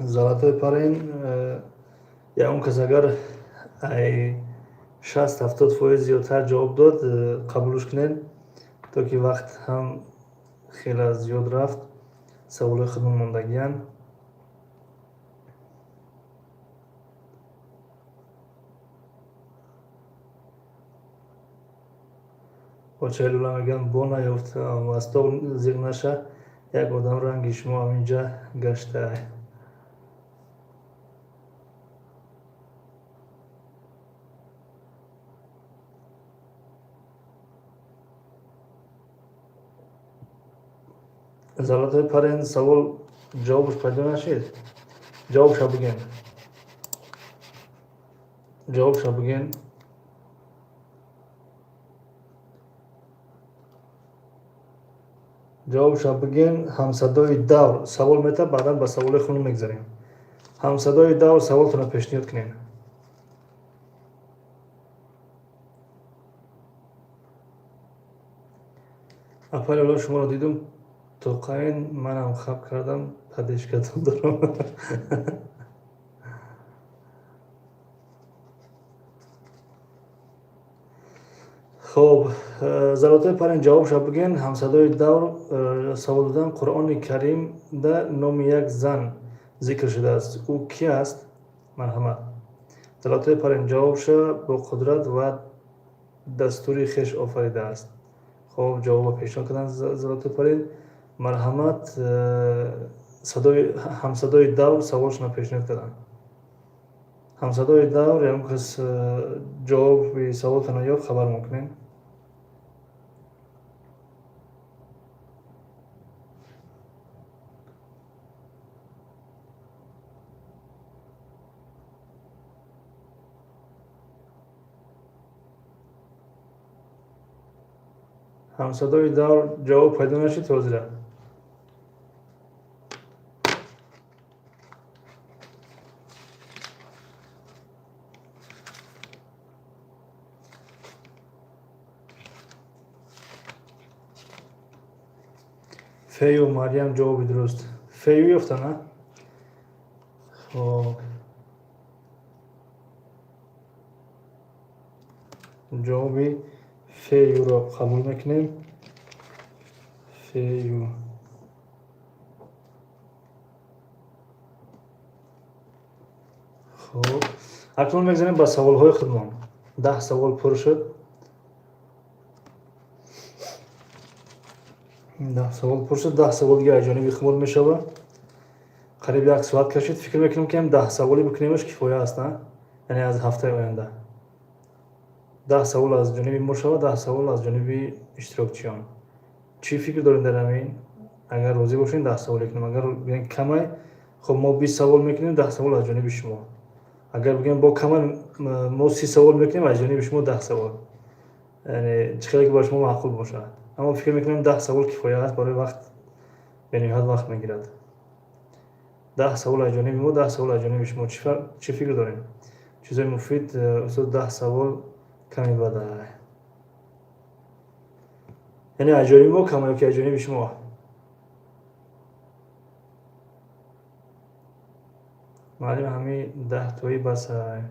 A: Золотой парень, ягон кас агар ай 60-70% зиёдтар ҷавоб дод, қабулш кунед, то ки вақт ҳам хеле зиёд рафт, саволҳои худмон мондагиянд. Очаи Лула мегӯянд: бо наёфтам, аз тоқ зиқ наша, як одам ранги шумо ҳаминҷа гаштаа. Золотой парень, савол ҷавобаш пайдо нашид, ҷавобша бигӯен, ҷавобша бигӯен. Ҷавобша бигӯен. Ҳамсадои давр савол мета, баъдан ба саволи хунум мегзарем. Ҳамсадои давр, саволтонро пешниҳод кунед. Апаи Лоло, шуморо дидум тоқаин, манам хаб кардам, поддержкатон дорам. Хоб, Золотой парень, ҷавобша бигӯен. Ҳамсадои давр савол додам: Қуръони Каримда номи як зан зикр шудааст, ӯ ки аст? Марҳамат, Золотой парень. Ҷавобша: бо қудрат ва дастури хеш офаридааст. Хоб, ҷавобро пешниҳод карданд Золотой парень. Марҳамат, ҳамсадои давр саволшонро пешниҳод карданд. Ҳамсадои давр, ягон кас ҷавоби саволтонро ёфт, хабармон кунед. Ҳамсадои давр, ҷавоб пайдо нашид ҳозира. Фею Марьям, ҷавоби дуруст. Фею ёфта, на? Хоб, ҷавоби феюро қабул мекунем. Фею. Хоб, акнун мегзарем ба саволҳои худмон. 10 савол пур шуд. 10 савол пур шуд, 10 савол дига аз ҷониби худмон мешавад. Қариб як соат кашид. Фикр мекунем, ки ҳам 10 саволе бикунемаш кифоя аст, на? Яъне аз ҳафтаи оянда 10 савол аз ҷониби мо шавад, 10 савол аз ҷониби иштирокчиён. Чӣ фикр дорем дар ҳамин? Агар розӣ бошем, 10 саволе кунем. Агар бигӯем камай, хоб, мо 20 савол мекунем, 10 савол аз ҷониби шумо. Агар бигӯем бо камай, мо 30 савол мекунем, аз ҷониби шумо 10 савол. Яъне чӣ хеле ки ба шумо маъқул бошад. Аммо фикр мекунем, 10 савол кифоя аст барои вақт, бениҳоят вақт мегирад. 10 савол аз ҷониби мо, 10 савол аз ҷониби шумо. Чӣ фикр дорем? Чизои муфид, устод, 10 савол ками бада. Яъне аз ҷониби мо кама ё ки аз ҷониби шумо? Муаллим, ҳамин 10тоӣ баса.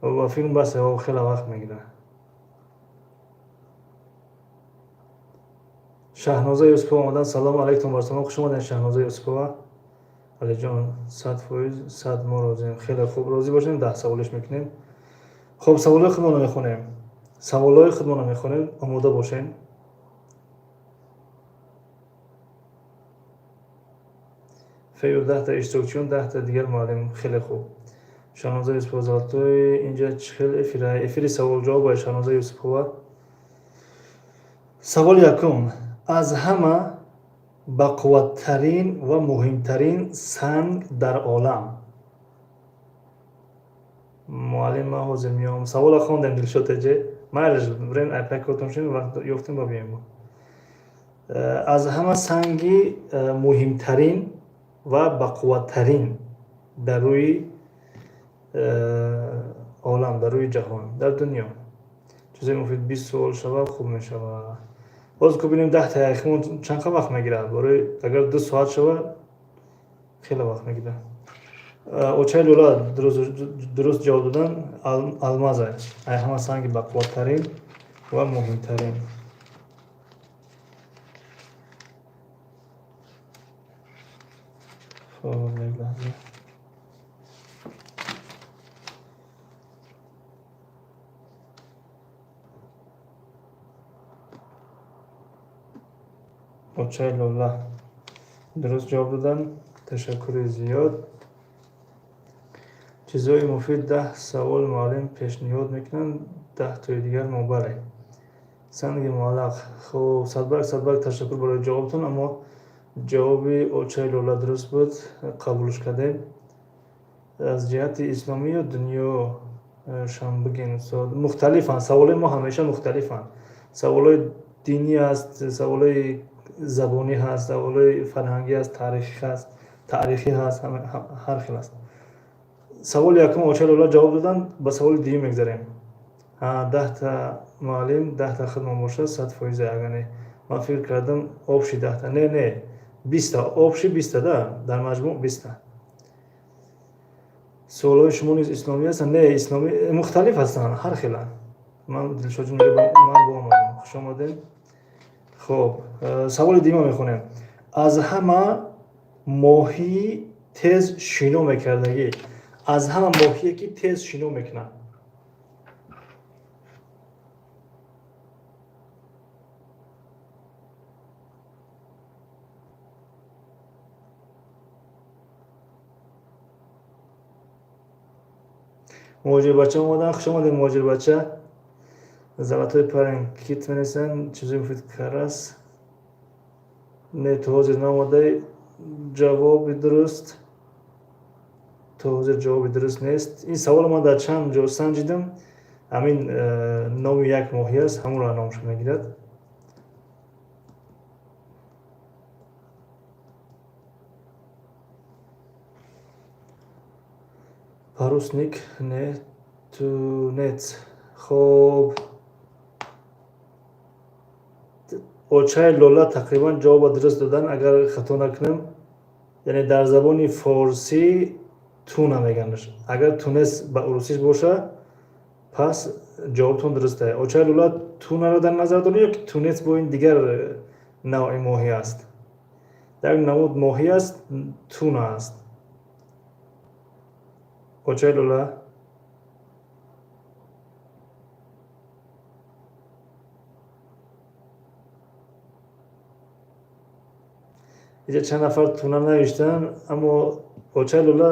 A: Ба фикрам, баса, хеле вақт мегирад. Шаҳноза Юсупова омадан. Салому алайкум барсалом, хуш омадед, Шаҳноза Юсупова. Алиҷон, 100%, 100 мо розием. Хеле хуб, розӣ бошем, 10 саволиш мекунем. Хуб, саволҳои худмонро мехонем. Саволҳои худмонро мехонем, омода бошем. Фею 10та иштирокчиён, 10та дигар муаллим. Хеле хуб. Шаҳноза Юсупова, золотой. Инҷа чӣ хел эфира? Эфири савол-ҷавоб, Шаҳноза Юсупова. Саволи якум: аз ҳама бақувваттарин ва муҳимтарин санг дар олам. Муаллим, ман ҳозир меом. Савола хондем, Дилшод теҷе. Майлаш, бирем, айпай котон шудем, вақт ёфтем, ба биёем. Аз ҳама санги муҳимтарин ва бақувваттарин дар рӯи олам, дар рӯи ҷаҳон, дар дунё. Чизои муфид, 20 суол шавад, хуб мешавад. Боз ку бинем, 10та яхимон чанд қа вақт мегирад. Барои агар 2 соат шавад, хеле вақт мегирад. Очаи Лӯла дуруст ҷавоб додан. Алмаза ай ҳама санги бақувваттарин ва муҳимтарин. Хоб, як лаҳза. Очаи Лола дуруст ҷавоб додан. Ташаккури зиёд. Чизҳои муфид, 10 савол муаллим пешниҳод мекунанд, 10тои дигар мо. Бале, санги муаллақ. Хуб, Садбарг, Садбарг, ташаккур барои ҷавобтон, аммо ҷавоби очаи Лола дуруст буд, қабулш кардем. Аз ҷиҳати исломӣ ё дунё шам бигин, устод. Мухталифанд саволҳои мо, ҳамеша мухталифанд. Саволҳои динӣ аст, саволҳои забонӣ ҳаст, саволҳои фарҳангӣ аст, таърихӣ ҳаст, ҳар хел аст. Саволи якум очаи Лола ҷавоб доданд, ба саволи дуюм мегзарем. 10та муаллим, 10та худмон бошад, 100%. Агар не, ман фикр кардам, общий 10та. Не, не, 20та, общий 20та да, дар маҷмӯъ 20та. Суолҳои шумо низ исломӣ ҳастанд? Не, исломӣ мухталиф ҳастанд, ҳар хеланд. Ман, Дилшодҷон, ман бо омадам, хуш омадем. Хуб, саволи дуюма мехонем. Аз ҳама моҳии тез шино мекардагӣ, аз ҳама моҳие ки тез шино мекунад. Муҳоҷирбача омадан, хуш омадем, муҳоҷирбача. Золотой парень кит менависанд. Чизои муфид, карас. Не, то ҳозир наомадай ҷавоби дуруст, то ҳозир ҷавоби дуруст нест. Ин саволо ман дар чанд ҷо санҷидам. Ҳамин номи як моҳӣ аст, ҳамонро номшо мегирад. Парусник, не, тунец. Хоб, Очаи Лола тақрибан ҷавоба дуруст додан, агар хато накунам. Яъне дар забони форсӣ туна меганаш. Агар тунец ба урусиш боша, пас ҷавобтон дуруст ае. Очаи Лола тунаро дар назар доред ё ки тунец бо ин дигар навъи моҳӣ аст? Як намуд моҳӣ аст, туна аст. Очаи Лола, инҷа чанд нафар туна навиштанд, аммо Очаи Лола,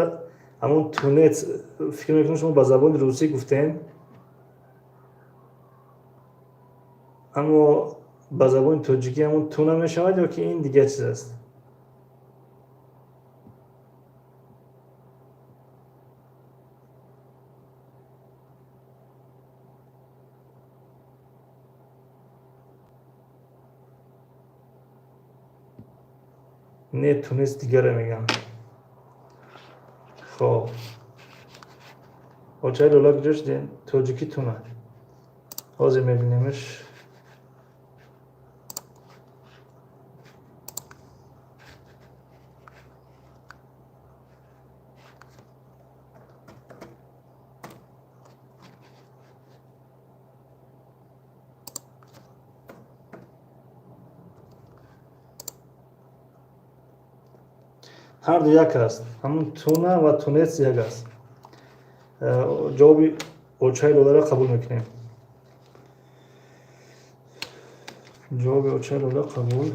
A: ҳамон тунец, фикр мекунам, шумо ба забони русӣ гуфтем, аммо ба забони тоҷикӣ ҳамон туна мешавад ё ки ин дигар чиз аст? Не, тунец дигаре мегӯям. Хоб, Очаи Лола, куҷо шудем? Тоҷикӣ туна, ҳозир мебинемш. Ҳарду як аст, ҳамун туна ва тунец як аст. Ҷавоби Очаи Лоларо қабул мекунем. Ҷавоби Очаи Лола қабул.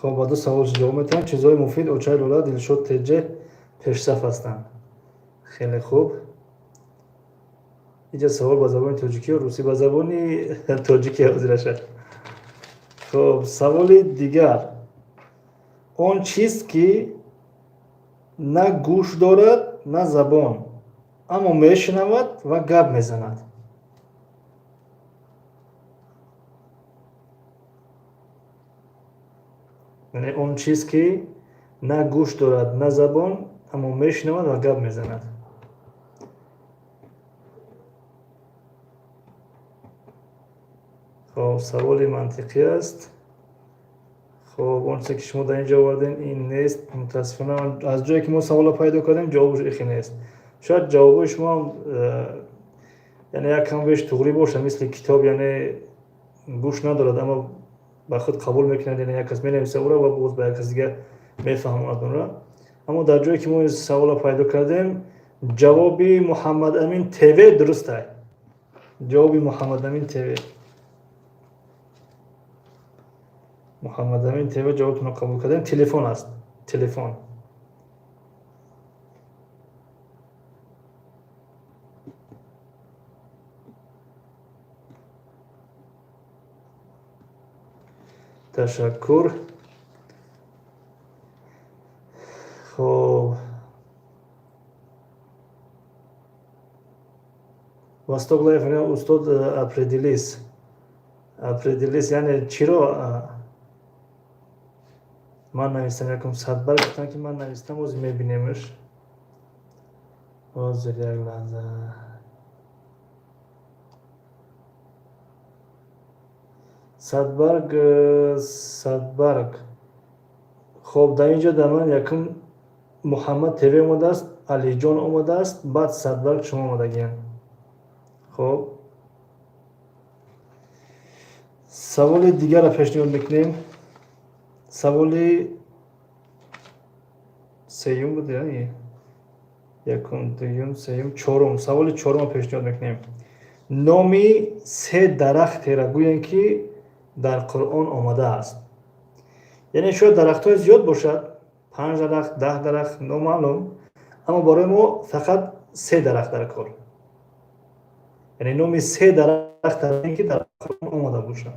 A: Хоб, ба ду савол ҷавоб метиҳам. Чизҳои муфид, Очаи Лола, Дилшод Теҷе пешсаф ҳастанд. Хеле хуб. Инҷа савол ба забони тоҷикӣ ё русӣ? Ба забони тоҷикӣ ҳозираша. Хоб, саволи дигар: он чиз, ки на гӯш дорад, на забон, аммо мешунавад ва гап мезанад. Яъне он чиз, ки на гӯш дорад, на забон, аммо мешунавад ва гап мезанад. Хоб, саволи мантиқӣ аст. Хоб, он чизе, ки шумо дар ин ҷо овардем, ин нест, мутаассифона. Аз ҷое, ки мо саволро пайдо кардем, ҷавобаш ихе нест. Шояд ҷавобҳои шумо ҳам яъне як кам беш туғрӣ бошад, мисли китоб, яъне гӯш надорад, аммо ба худ қабул мекунад. Яъне як кас менависа ӯро ва боз ба як кас дигар мефаҳмонад онро. Аммо дар ҷое, ки мо ин саволро пайдо кардем, ҷавоби Муҳаммадамин ТВ дуруст ай. Ҷавоби Муҳаммадамин ТВ, Муҳаммадамин ТВ, ҷавобтонро қабул кардем. Телефон аст, телефон. Ташаккур. Хоб, Восток Лайф: устод, определись. Определись яъне чиро? Ман навистам, якум садбар гуфтам, ки ман навистам. Ҳозир мебинемш, ҳозир, як лаҳза. Садбарг, садбарг. Хоб, дар ин ҷо дар ман якум Муҳаммад ТВ омадааст, Алиҷон омадааст, баъд Садбарг шумо омадагиян. Хоб, саволи дигарро пешниҳод мекунем. Саволи сеюм буд, якум, дуюм, сеюм, чорум. Саволи чорумро пешниҳод мекунем: номи се дарахтеро гӯем, ки дар Қуръон омадааст. Яъне шояд дарахтҳои зиёд бошад, панҷ дарахт, 10 дарахт, номаълум, аммо барои мо фақат се дарахт дар кор. Яъне номи се дарахт, ки дар Қуръон омада бошад.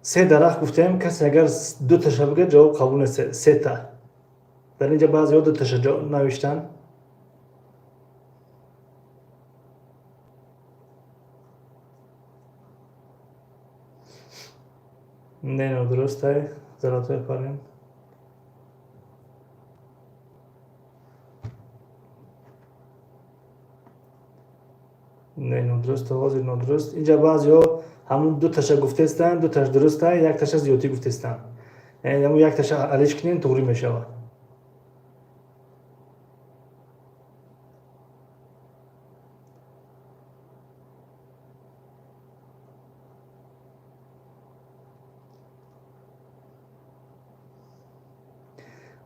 A: Се дарахт гуфтем, касе агар дуташа бигӯяд, ҷавоб қабул нест. Сета. Дар инҷа баъзеҳо дуташа навиштанд. Не, нодурустай. Золотой парень. Не, нодуруст, ҳозир нодуруст. Инҷа баъзеҳо ҳамун дуташа гуфтестанд, дуташ дурустай, якташа зиёдтӣ гуфтестанд. Яъне ҳамун якташа алиш кунем, туғрӣ мешавад.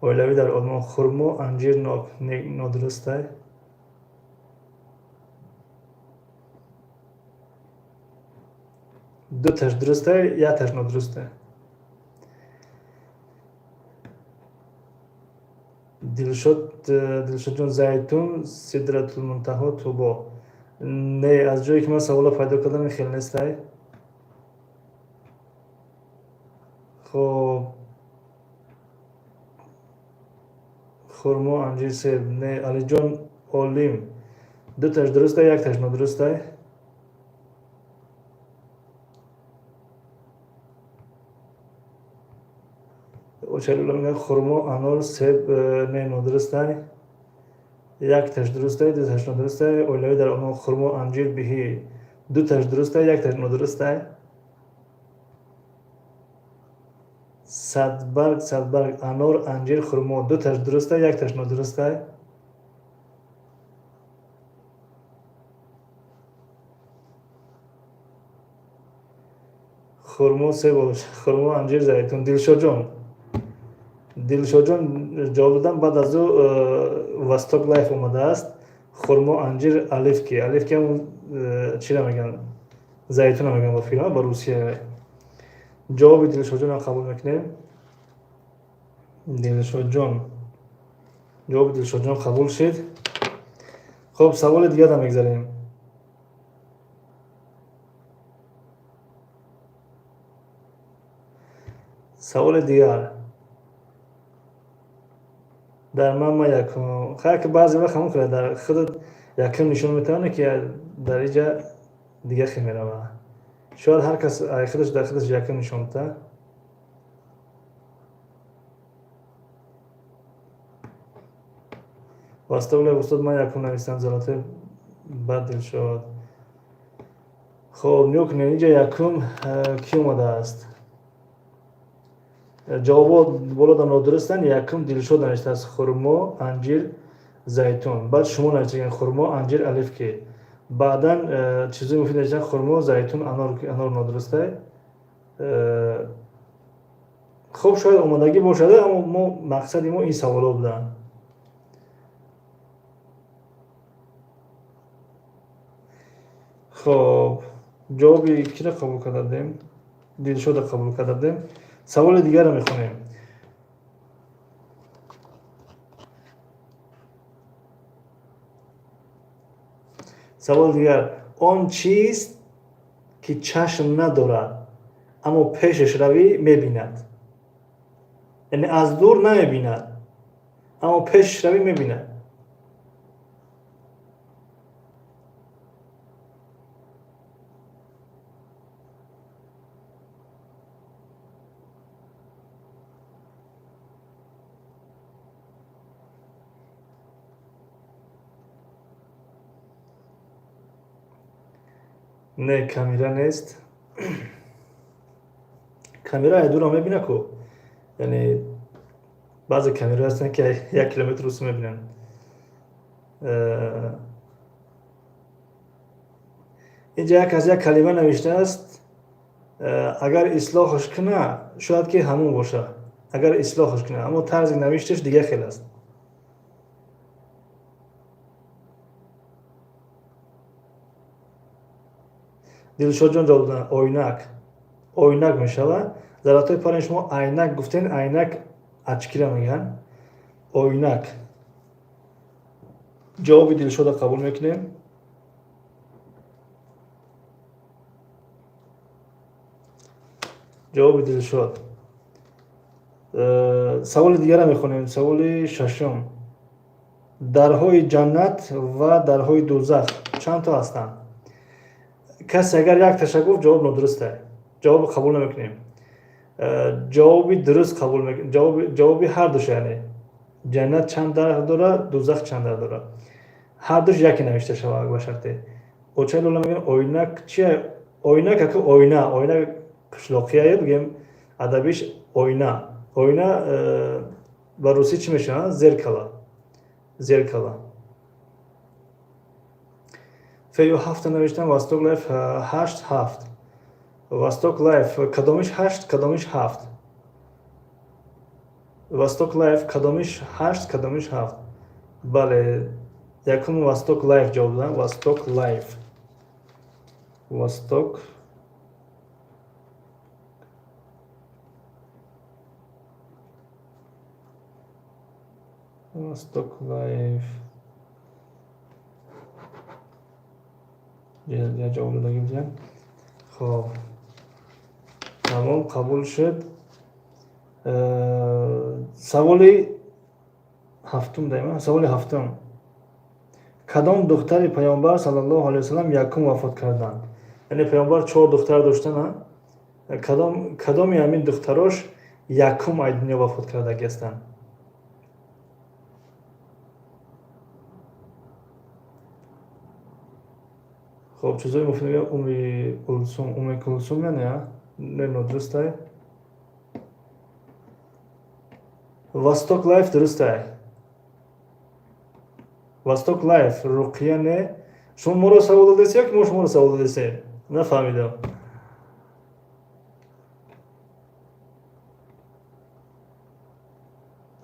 A: Оилавӣ дар Олмон: хурмо, анҷир, нок. Нодурустай. Дуташ дурустай, якташ нодурустай. Дилшод, Дилшодҷон, зайтун, Сидратулмунтаҳо, Тубо. Не, аз ҷое ки ман саволо пайдо кардам, ин хел нестай. Хоб, хурмо, анҷир, себ. Не, Алиҷон Олим, дуташ дурустай, якташ нодурустай. Очалула мегӯяд хурмо, анор, себ. Не, нодурустай. Якташ дурустай, дуташ нодурустай. Оилавӣ дар Олмон: хурмо, анҷир, биҳи. Дуташ дурустай, якташ нодурустай. Садбарг, садбарг, анор, анҷир, хурмо. Дуташ дурустай, якташ нодурустай. Хурмо, себ, хурмо, анҷир, зайтун. Дилшодҷон, Дилшодҷон ҷавоб додам. Баъд аз ӯ Восток Лайф омадааст. Хурмо, анҷир, оливки. Оливки ҳамун чира мегӯянд, зайтуна мегӯянд ба филма ба Русия. Ҷавоби Дилшодҷонам қабул мекунем. Дилшодҷон, ҷавоби Дилшодҷон қабул шид. Хуб, саволи дигарам мегзарем. Саволи дигар дар ман ма якум. Хайр, ки баъзе вақт ҳамон хеле дар худат якум нишон метавонӣ, ки дар иҷа дига хел мерава. Шояд ҳар кас худаш дар худаш якум нишон бита. Вастобле, устод, ман якум навистам. Золотой, бад Дилшод. Хоб, нигоҳ кунед, инҷа якум кӣ омадааст? Ҷавобҳо болода нодурустанд. Якум Дилшод навиштааст: хурмо, анҷир, зайтун. Баъд шумо навиштаген: хурмо, анҷир, оливки. Баъдан чизои муфид навиштан: хурмо, зайтун, анор. Анор нодурустай. Хуб, шояд омодагӣ бошад, аммо мо мақсади мо ин саволҳо буданд. Хоб, ҷавоби киро қабул карда будем? Дилшода қабул карда будем. Саволи дигарро мехонем. Саволи дигар: он чист, ки чашм надорад, аммо пешаш равӣ, мебинад? Яъне аз дур намебинад, аммо пешаш равӣ, мебинад. Не, камера нест. Камера ай дура мебина ку. Яъне баъзе камера ҳастанд, ки 1 километр усу мебинанд. Инҷа як аз як калима навиштааст. Агар ислоҳаш куна, шояд ки ҳамон боша. Агар ислоҳаш куна, аммо тарзи навишташ дига хел аст. Дилшодҷон ҷавоб доданд: ойнак. Ойнак мешавад. Золотой парень, шумо айнак гуфтен. Айнак очки ра мегӯянд. Ойнак. Ҷавоби Дилшода қабул мекунем. Ҷавоби Дилшод. Саволи дигара мехонем, саволи шашум. Дарҳои ҷаннат ва дарҳои дӯзах чанд то ҳастанд? Касе агар якташа гуфт, ҷавоб нодуруста, ҷавоби қабул намекунем. Ҷавоби дуруст қабул мекунем, ҷавоби ҳардуш, яъне ҷаннат чанд дар дорад, дӯзах чанд дар дорад, ҳардуш яке навишта шавад ба шарте. Оча Лола мегӯяд, ойнак чи? Ойнак ака, ойна, ойна қишлоқия, бигем адабиш ойна. Ойна ба русӣ чӣ мешавад? Зеркало, зеркало. Фею ҳафта навиштам, Восток Лайф ҳашт, ҳафт. Восток Лайф, кадомиш ҳашт, кадомиш ҳафт? Восток Лайф, кадомиш ҳашт, кадомиш ҳафт? Бале, якум Восток Лайф ҷавоб додам. Восток Лайф, Восток Лайф я ҷавоб додагӣ будем. Хоб, тамом, қабул шуд. Саволи ҳафтум даима, саволи ҳафтум. Кадом духтари Паёмбар саллаллоҳу алайҳи васаллам якум вафот карданд? Яъне Паёмбар чор духтар доштана, кадоми ҳамин духтарош якум ай дунё вафот кардагӣ ҳастанд? Хоб, чизои муфид мегӯям. Уми Кулсум, Уми Кулсум, яъне не, нодурустай. Восток Лайф дурустай. Восток Лайф, Руқия не. Шумо моро савол додест ё ки мо шуморо савол додесем? Нафаҳмидам.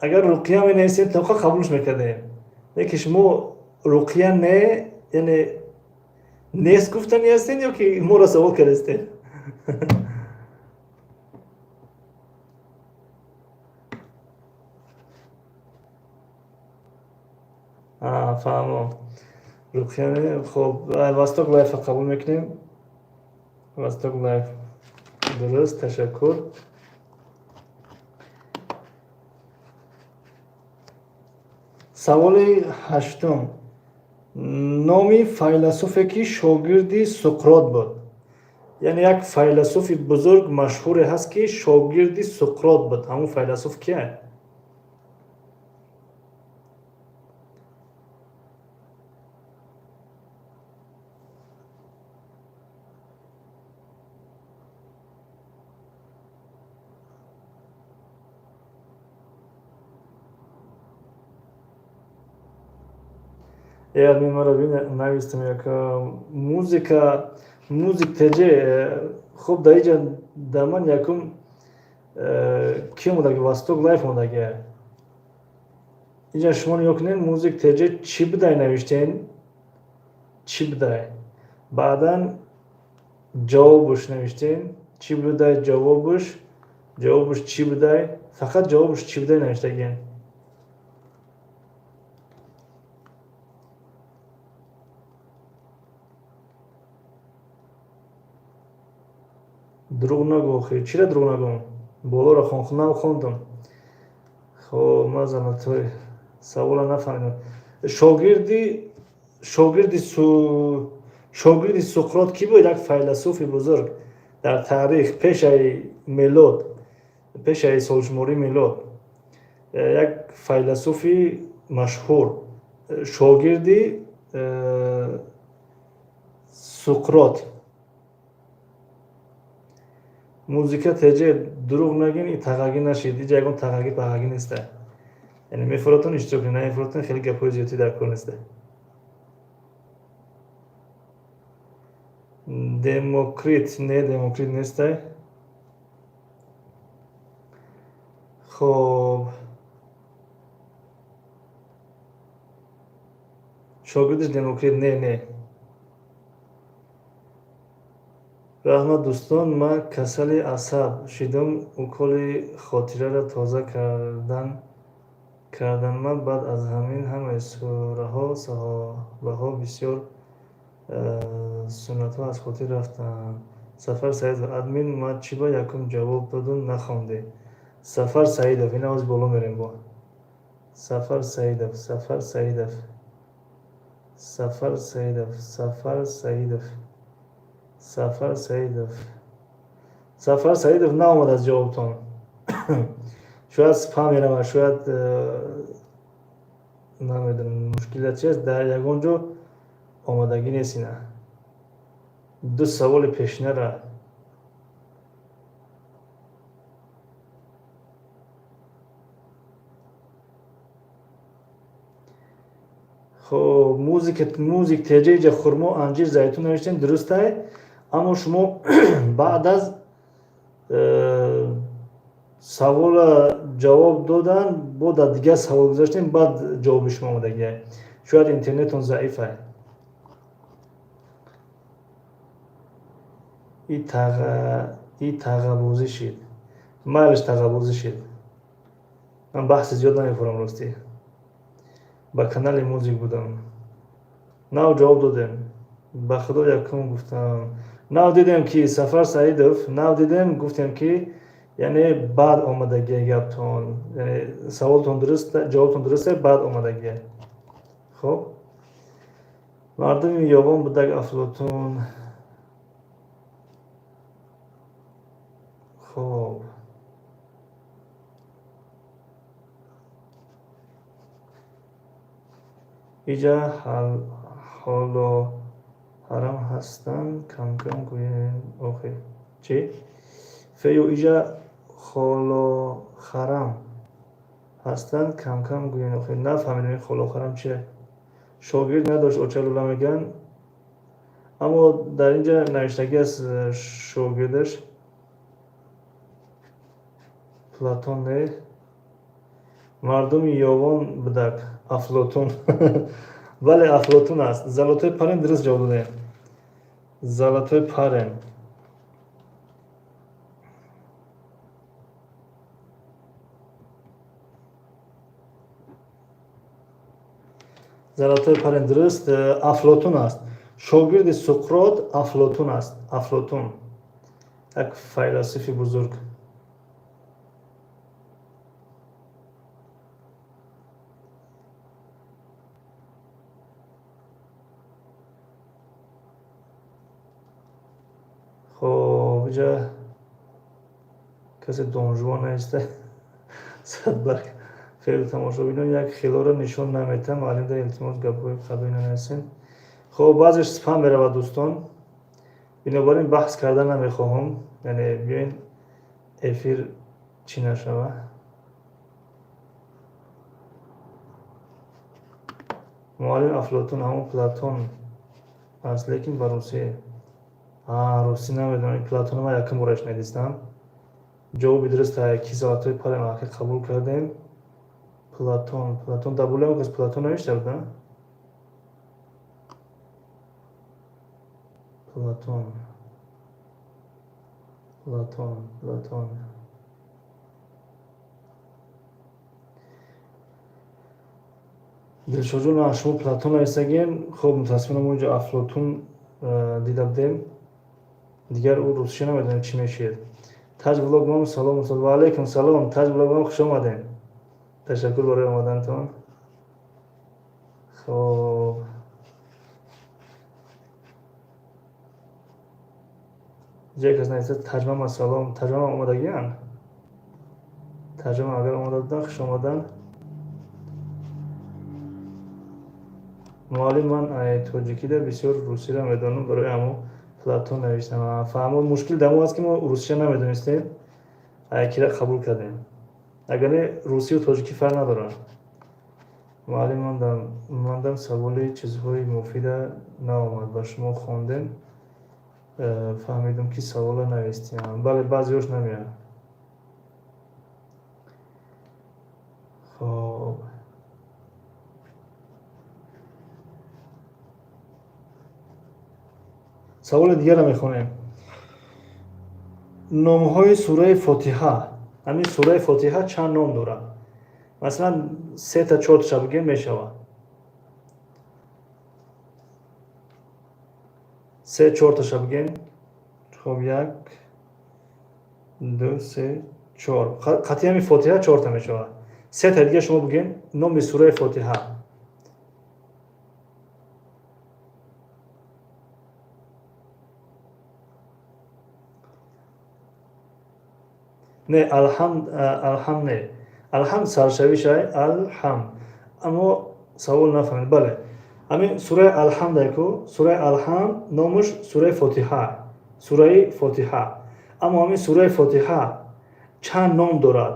A: Агар Руқия менависем, тоқа қабулш мекардем, леки шумо Руқия не, яъне нест гуфтани ҳастен ё ки моро савол кардастен? Фаҳмом, Руқия не. Хоб, Восток Лайфа қабул мекунем. Восток Лайф дуруст, ташаккур. Саволи ҳаштум. Номи файласуфе, ки шогирди Суқрот буд. Яъне як файласуфи бузург, машҳуре ҳаст, ки шогирди Суқрот буд. Ҳамун файласуф кие? Админ, маро навистам як музика, Музик ТЖ. Хуб, дар иҷа дар ман якум ки омадаги? Восток Лайф омадаги. Иҷа шумо нигоҳ кунед, Музик ТЖ чӣ будай навиштен, чӣ будай, баъдан ҷавобуш навиштен, чӣ будай ҷавобуш, ҷавобуш чӣ будай, фақат ҷавобуш чӣ будай навиштагиен. Дурӯғ нагӯ. Охир чира дурӯғ нагӯм? Болоро нав хондум. Хоб, ман занатой савола нафаҳмидам. Шогирди Суқрот кӣ буд? Як файласуфи бузург дар таърих, пешаи мелод, пешаи солшумории мелод, як файласуфи машҳур, шогирди Суқрот. Музика ТЖ, дурӯғ нагин, и тағагӣ нашид. Иҷа ягон тағагӣ пағагӣ неста. Яъне мефуротон, иштирок кунед, намефуротон, хеле гапҳои зиёдтӣ дар кор неста. Демокрит не, Демокрит нестай. Хоб, шогирдиш Демокрит не, не. Раҳмат, дӯстон, ман касали асаб шидам, уколи хотираро тоза кардан. Ман баъд аз ҳамин ҳамаи сураҳо, саҳобаҳо, бисёр суннатҳо аз хотир рафтанд. Сафар Саидов, админ, ма чӣ ба якум ҷавоб додум, нахонде? Сафар Саидов, ина оз боло мерем бо Сафар Саидов, Сафар Саидов, Сафар Саидов, Сафар Саидов, Сафар Саидов, Сафар Саидов, наомад аз ҷавобтон. Шояд спам меравад, шояд намедонам, мушкилат чист, дар ягон ҷо омодагӣ нест. Ина ду саволи пешинара. Хоб, музик, музик теҷа, хурмо, анҷир, зайтун навиштем, дурустай, аммо шумо баъд аз савола ҷавоб додан бо дар дигар савол гузаштем, баъд ҷавоби шумо омодагия. Шояд интернетон заиф ай. И тағабозӣ шид, майлаш, тағабозӣ шид. Ман баҳси зиёд намефурам, ростӣ. Ба канали музик будам, нав ҷавоб додем. Ба худо, якум гуфтам, нав дидем, ки Сафар Саидов, нав дидем, гуфтем, ки яъне баъд омадагия гаптон, яъне саволтон дуруст, ҷавобтон дуруст, баъд омадагия. Хоб, мардуми ёбон будак Афлотун. Хоб, иҷа ҳоло ҳарам ҳастанд, камкам гӯем охи. Чӣ фею? Иҷа холохарам ҳастанд, камкам гӯем охи. Нафаҳмидем, ин холохарам чие. Шогирд надошт оча лула мегӯянд, аммо дар ин ҷа навиштагӣ аст, шогирдаш Платон не, мардуми ёвон будак Афлотун. Бале, Афлотун аст. Золотой парень, дуруст ҷавоб додем. Золотой парень, золотой парень, дуруст, Афлотун аст. Шогирди Суқрот Афлотун аст. Афлотун як файласуфи бузург. Хоб, иҷа касе донжуан наиста. Садбарг феъли тамошобинон як хилоро нишон наметам. Муаллимда илтимос, гапҳои қабил нанависем. Хоб, баъзеш спам меравад, дӯстон, бинобар ин баҳс карда намехоҳам, яъне биёин, эфир чӣ нашава. Муаллим, Афлотун ҳамон Платон аст, лекин ба русӣ. Русӣ намедонам. Платона ман якум бора шунидистам. Ҷавоби дуруст ки золотой парень ҳақиқ қабул кардем. Платон, Платон, дар болои кас Платон навишта буд. Платон, Платон, Платон. Дилшоҷон, шумо Платон нависагем. Хоб, мутаассифона, мо инҷо Афлотун дида будем. Дигар ӯ русча намедонем, чӣ мешиед. Таҷ влог мам, салом. Ва алайкум салом, Таҷ влог мам, хуш омадем, ташаккур барои омадантон. Хоб, ҷое кас нависта: Таҷмама, салом. Таҷмама омадагиянд? Таҷмама агар омода буданд, хуш омаданд. Муаллим, ман тоҷикида бисёр русиро медонам, барои ҳамо Платон навиштам. Фаҳмо, мушкил дар мо аст, ки мо русча намедонистем, якира қабул кардем. Агар не, русию тоҷикӣ фарқ надорад. Муаллим, мандам саволи чизҳои муфида наомад. Ба шумо хондем, фаҳмидам, ки савола навистиам. Бале, баъзеҳош намеяд. Хоб, саволи дигарро мехонем. Номҳои сураи Фотиҳа. Ҳамин сураи Фотиҳа чанд ном дорад? Масалан, сета, чорташа бигем, мешавад. Се, чорташа бигем. Хоб, як, ду, се, чор. Қатъи ҳами Фотиҳа чорта мешавад. Сета дига шумо бигӯен номи сураи Фотиҳа. Не, Алҳамд, Алҳамд не, Алҳамд саршавишай, Алҳамд. Аммо савол нафаҳмед. Бале, ҳамин сураи Алҳамд айку, сураи Алҳамд номуш сураи Фотиҳа, сураи Фотиҳа. Аммо ҳамин сураи Фотиҳа чанд ном дорад?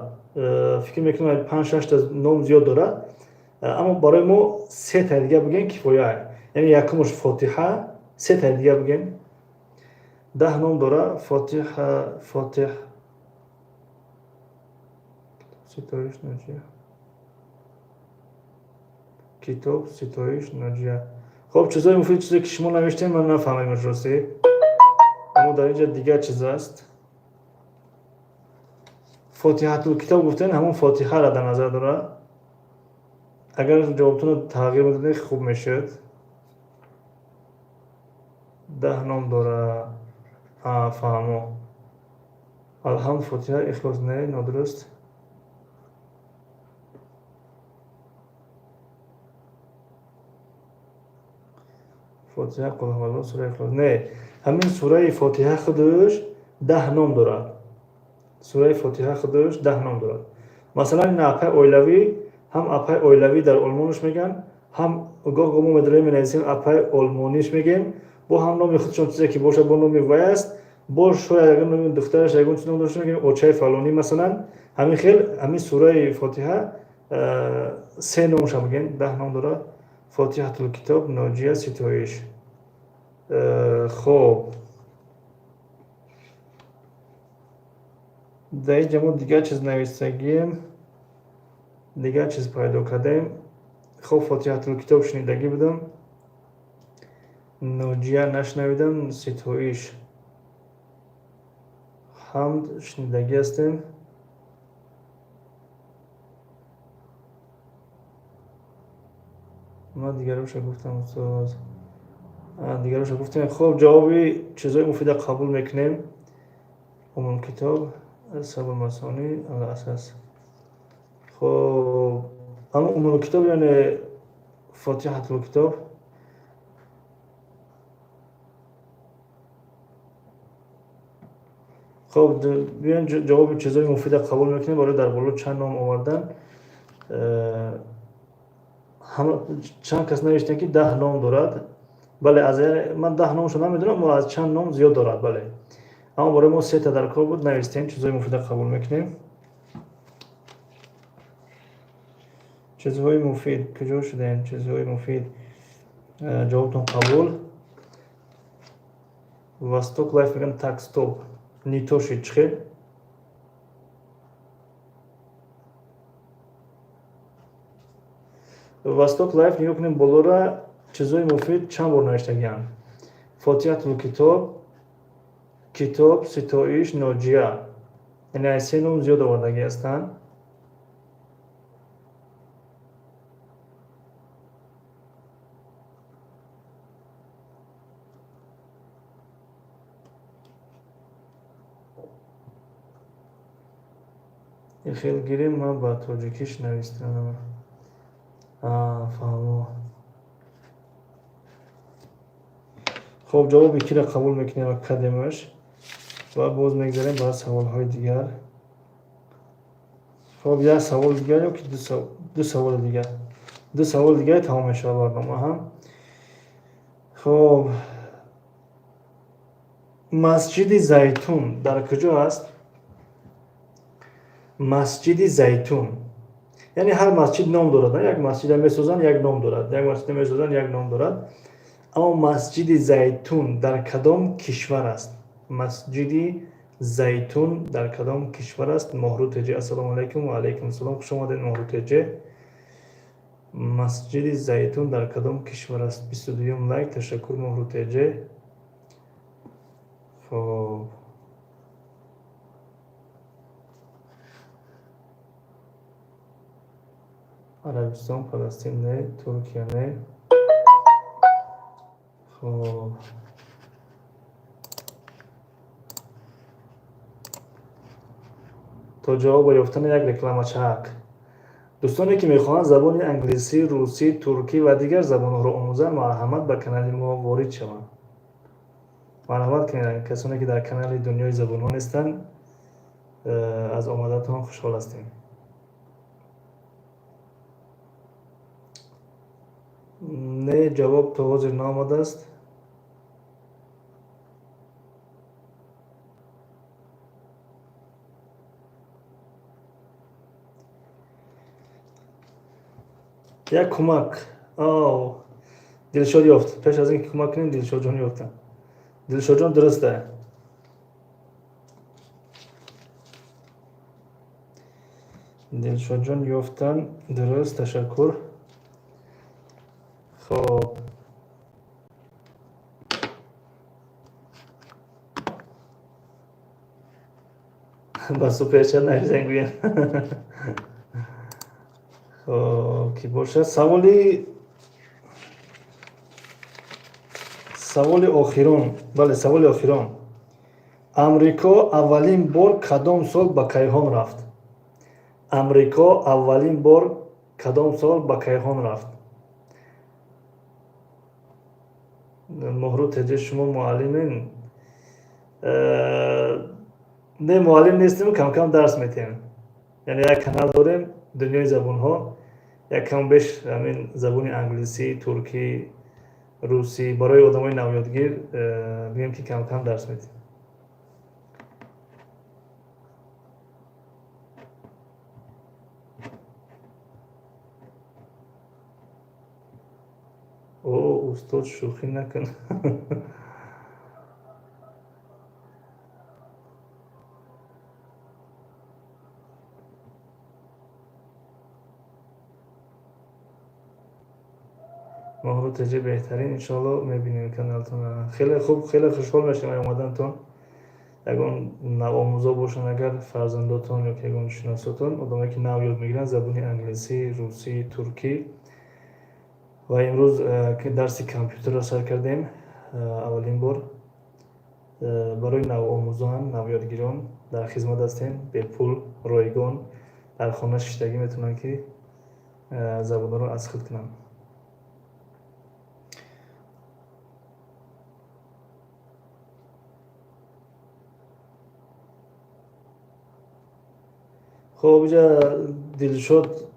A: Фикр мекунам, панҷ шашта ном зиёд дорад, аммо барои мо сетаи дига бигӯем кифоя. Яъне якумуш Фотиҳа, сетаи дига бигӯем. 10 ном дора. Фотиҳа, Фотиҳ, Ситоиш, Наҷия, Китоб, Ситоиш, Наҷия. Хоб, чизои муфид, чизе ки шумо навиштем, ман нафаҳмидам ростӣ. Аммо дар инҷа дигар чиз аст. Фотиҳатул китоб гуфтен, ҳамон Фотиҳаро дар назар дорад. Агар ҷавобтонро тағйир медодед, хуб мешуд. 10 ном дора. Фаҳмо. Алҳамд, Фотиҳа, Ихлос. Не, нодуруст. Фотиҳа, Қулҳувалло, сураи Ихлос. Не, ҳамин сураи Фотиҳа худаш 10 ном дорад. Сураи Фотиҳа худаш 10 ном дорад. Масалан, ин апаи оилавӣ, ҳам апаи оилавӣ дар олмонш мегӯянд, ҳам гоҳ гоҳ мо медорем, менависем, апаи олмониш мегӯем, бо ҳам номи худшон чизе ки бошад, бо номи вай аст, бо шояд ягон номи духтараш ягон чиз ном дошта, мегӯем очаи фалонӣ, масалан. Ҳамин хел ҳамин сураи Фотиҳа се номша мегӯем, 10 ном дорад. Фотиҳатул китоб, Ноҷия, Ситоиш. Хоб, дар инҷа мо дигар чиз нависагием, дигар чиз пайдо кардем. Хоб, Фотиҳатул китоб шунидагӣ будам, Ноҷия нашунавидам, Ситоиш, Ҳамд шунидагӣ ҳастем. Ман дигароша гуфтам, устоз, дигароша гуфтем. Хоб, ҷавоби чизҳои муфида қабул мекунем. Умулкитоб, Сабулмасонӣ, Аласас. Хоб, аммо Умулкитоб, яъне Фотиҳатулкитоб. Хоб, биён, ҷавоби чизҳои муфида қабул мекунем. Барои дар боло чанд ном овардан, чанд кас навиштем, ки 10 ном дорад. Бале, аз ман 10 номшо намедонам, аз чанд ном зиёд дорад, бале. Аммо барои мо сета дар кор буд, навистем. Чизҳои муфида қабул мекунем. Чизҳои муфид куҷо шудаем? Чизҳои муфид, ҷавобтон қабул. Восток Лайф мегӯям, так, стоп, не то шид, чӣ хел? Восток Лайф, нигоҳ кунем болора, чизҳои муфид чанд бор навиштагианд. Фотиҳатул китоб, Китоб, Ситоиш, Ноҷия, яъне аз се ном зиёд овардагӣ ҳастанд. Хел гирем, ман ба тоҷикиш навистам. Фаҳмо. Хоб, ҷавоби киро қабул мекунем, академаш, ва боз мегзарем ба саволҳои дигар. Хоб, як савол дигар ё ки ду саволи дигар? Ду саволи дигар, тамом мешавад барнома ҳам. Хоб, Масҷиди Зайтун дар куҷо аст? Масҷиди Зайтун, яъне ҳар масҷид ном дорад. Як масҷида месозанд, як ном дорад, як масҷида месозанд, як ном дорад. Аммо Масҷиди Зайтун дар кадом кишвар аст? Масҷиди Зайтун дар кадом кишвар аст? Моҳру Теҷе, ассалому алайкум. Ва алайкум ассалом, хуш омадед, Моҳру Теҷе. Масҷиди Зайтун дар кадом кишвар аст? 22-юм лайк, ташаккур, Моҳру Теҷе. Хоб. Арабистон, Фаластин не, Туркия не. Хоб. То ҷавобро ёфтани як рекламачаак. Дӯстоне, ки мехоҳанд забони англисӣ, русӣ, туркӣ ва дигар забонҳоро омӯзанд, марҳамат, ба канали мо ворид шаванд. Марҳамат кунед, касоне, ки дар канали Дунёи забонҳо нестанд, аз омадатон хушҳол ҳастем. Не, ҷавоб то ҳозир наомадааст. Як кӯмак. Дилшод ёфт. Пеш аз ин ки кӯмак кунем, Дилшодҷон ёфтам. Дилшодҷон, дуруста. Дилшодҷон ёфтан дуруст, ташаккур. Хоб, ба суперчат нависен, гӯян. Хоб, ки бошад, саволи охирон. Бале, саволи охирон. Амрико аввалин бор кадом сол ба кайҳон рафт? Амрико аввалин бор кадом сол ба кайҳон рафт? Моҳру Теҷи, шумо муаллимен? Не, муаллим нестем, камкам дарс метиҳем. Яъне як канал дорем, Дунёи забонҳо, як кам беш ҳамин забони англисӣ, туркӣ, русӣ барои одамои навёдгир, бигем, ки камкам дарс метиҳем. О, устод, шӯхӣ накун. Моҳру Теҷи, беҳтарин. Иншоалло, мебинем каналтона. Хеле хуб, хеле хушҳол мешавем омадантон. Ягон навомӯзо бошанд агар, фарзандотон ё ягон шиносотон, одамое, ки нав ёд мегиранд забони англисӣ, русӣ, туркӣ. Ва имрӯз дарси компютерро сар кардем аввалин бор. Барои навомӯзон, навёдгирон дар хизмат ҳастем, бепул, ройгон, дар хона шиштагӣ метавонанд, ки забонҳоро аз худ кунанд. Хоб, иҷа Дилшод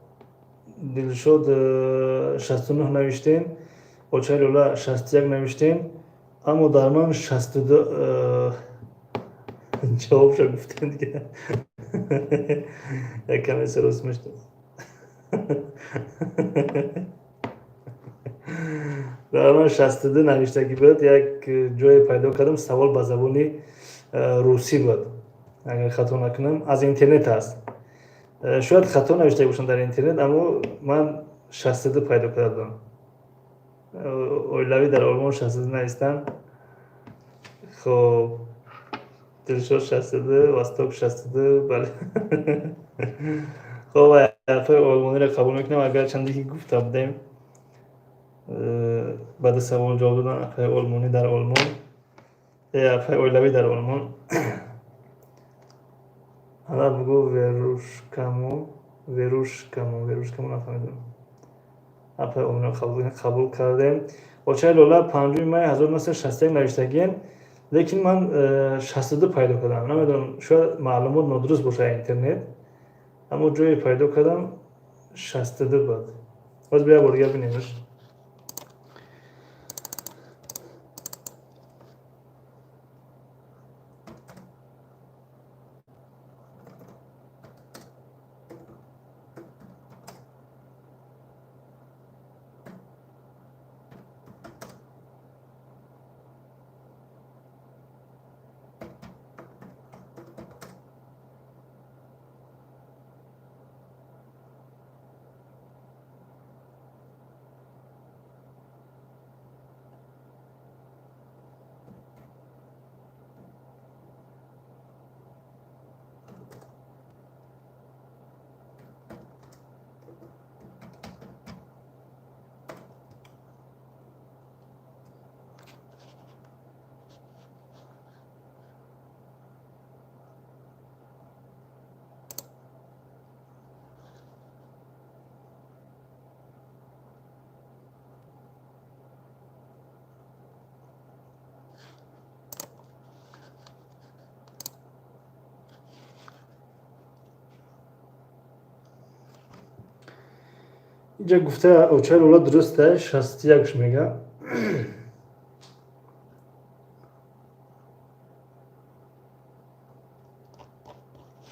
A: 69 навиштем, Очаи Лӯла 61 навиштем, аммо дар ман 62 ҷавобша гуфтем дига. Як каме сарос мешдем. Дар ман 62 навиштагӣ буд, як ҷое пайдо кардам, савол ба забони русӣ буд, агар хато накунам, аз интернет аст. Шояд хато навишта бошам дар интернет, аммо ман 62 пайдо карда будам. Оилавӣ дар Олмон 62 навистам. Хоб, Дилшод 62, Восток 62, бале. Хоб, ҳарфҳои олмониро қабул мекунам, агарчанде ки гуфта будем, баъди савол ҷавоб додан апаи олмонӣ дар Олмон, апаи оилавӣ дар Олмон. Ала бугӯ, верушкамо, верушкамо, верушкамо, нафаҳмидам. Апаи олмониро қабул кардем. Очаи Лола 5 май 1961 навиштагиен, лекин ман 62 пайдо кардам. Намедонам, шояд маълумот нодуруст бошад интернет, аммо ҷое пайдо кардам, 62 буд. Боз бия бор дига бинемш. Инҷа гуфта очаи Лола дуруста, 61 мега.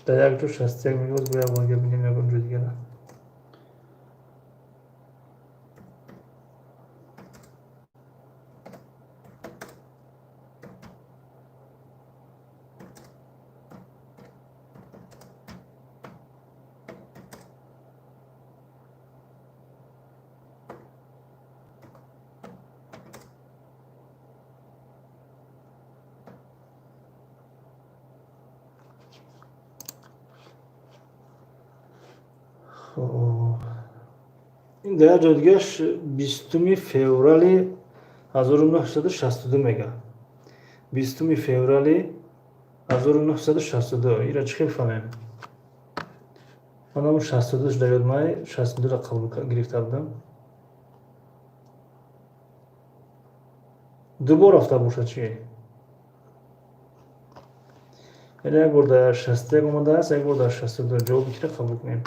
A: Дар як ҷо 61 мега, боз бо як бор бинем ягон ҷо дигара. Ин дар як ҷои дигараш 20 феврали 1962 мега. 20 феврали 1962. Ира чӣ хел фаҳмем? Ман ҳамун 62 дар ёд май, 62-ро қабул гирифта будам. Ду бор рафта бошад чӣ? Яъне як бор дар 61 омадааст, як бор дар 62. Ҷавоби киро қабул кунем?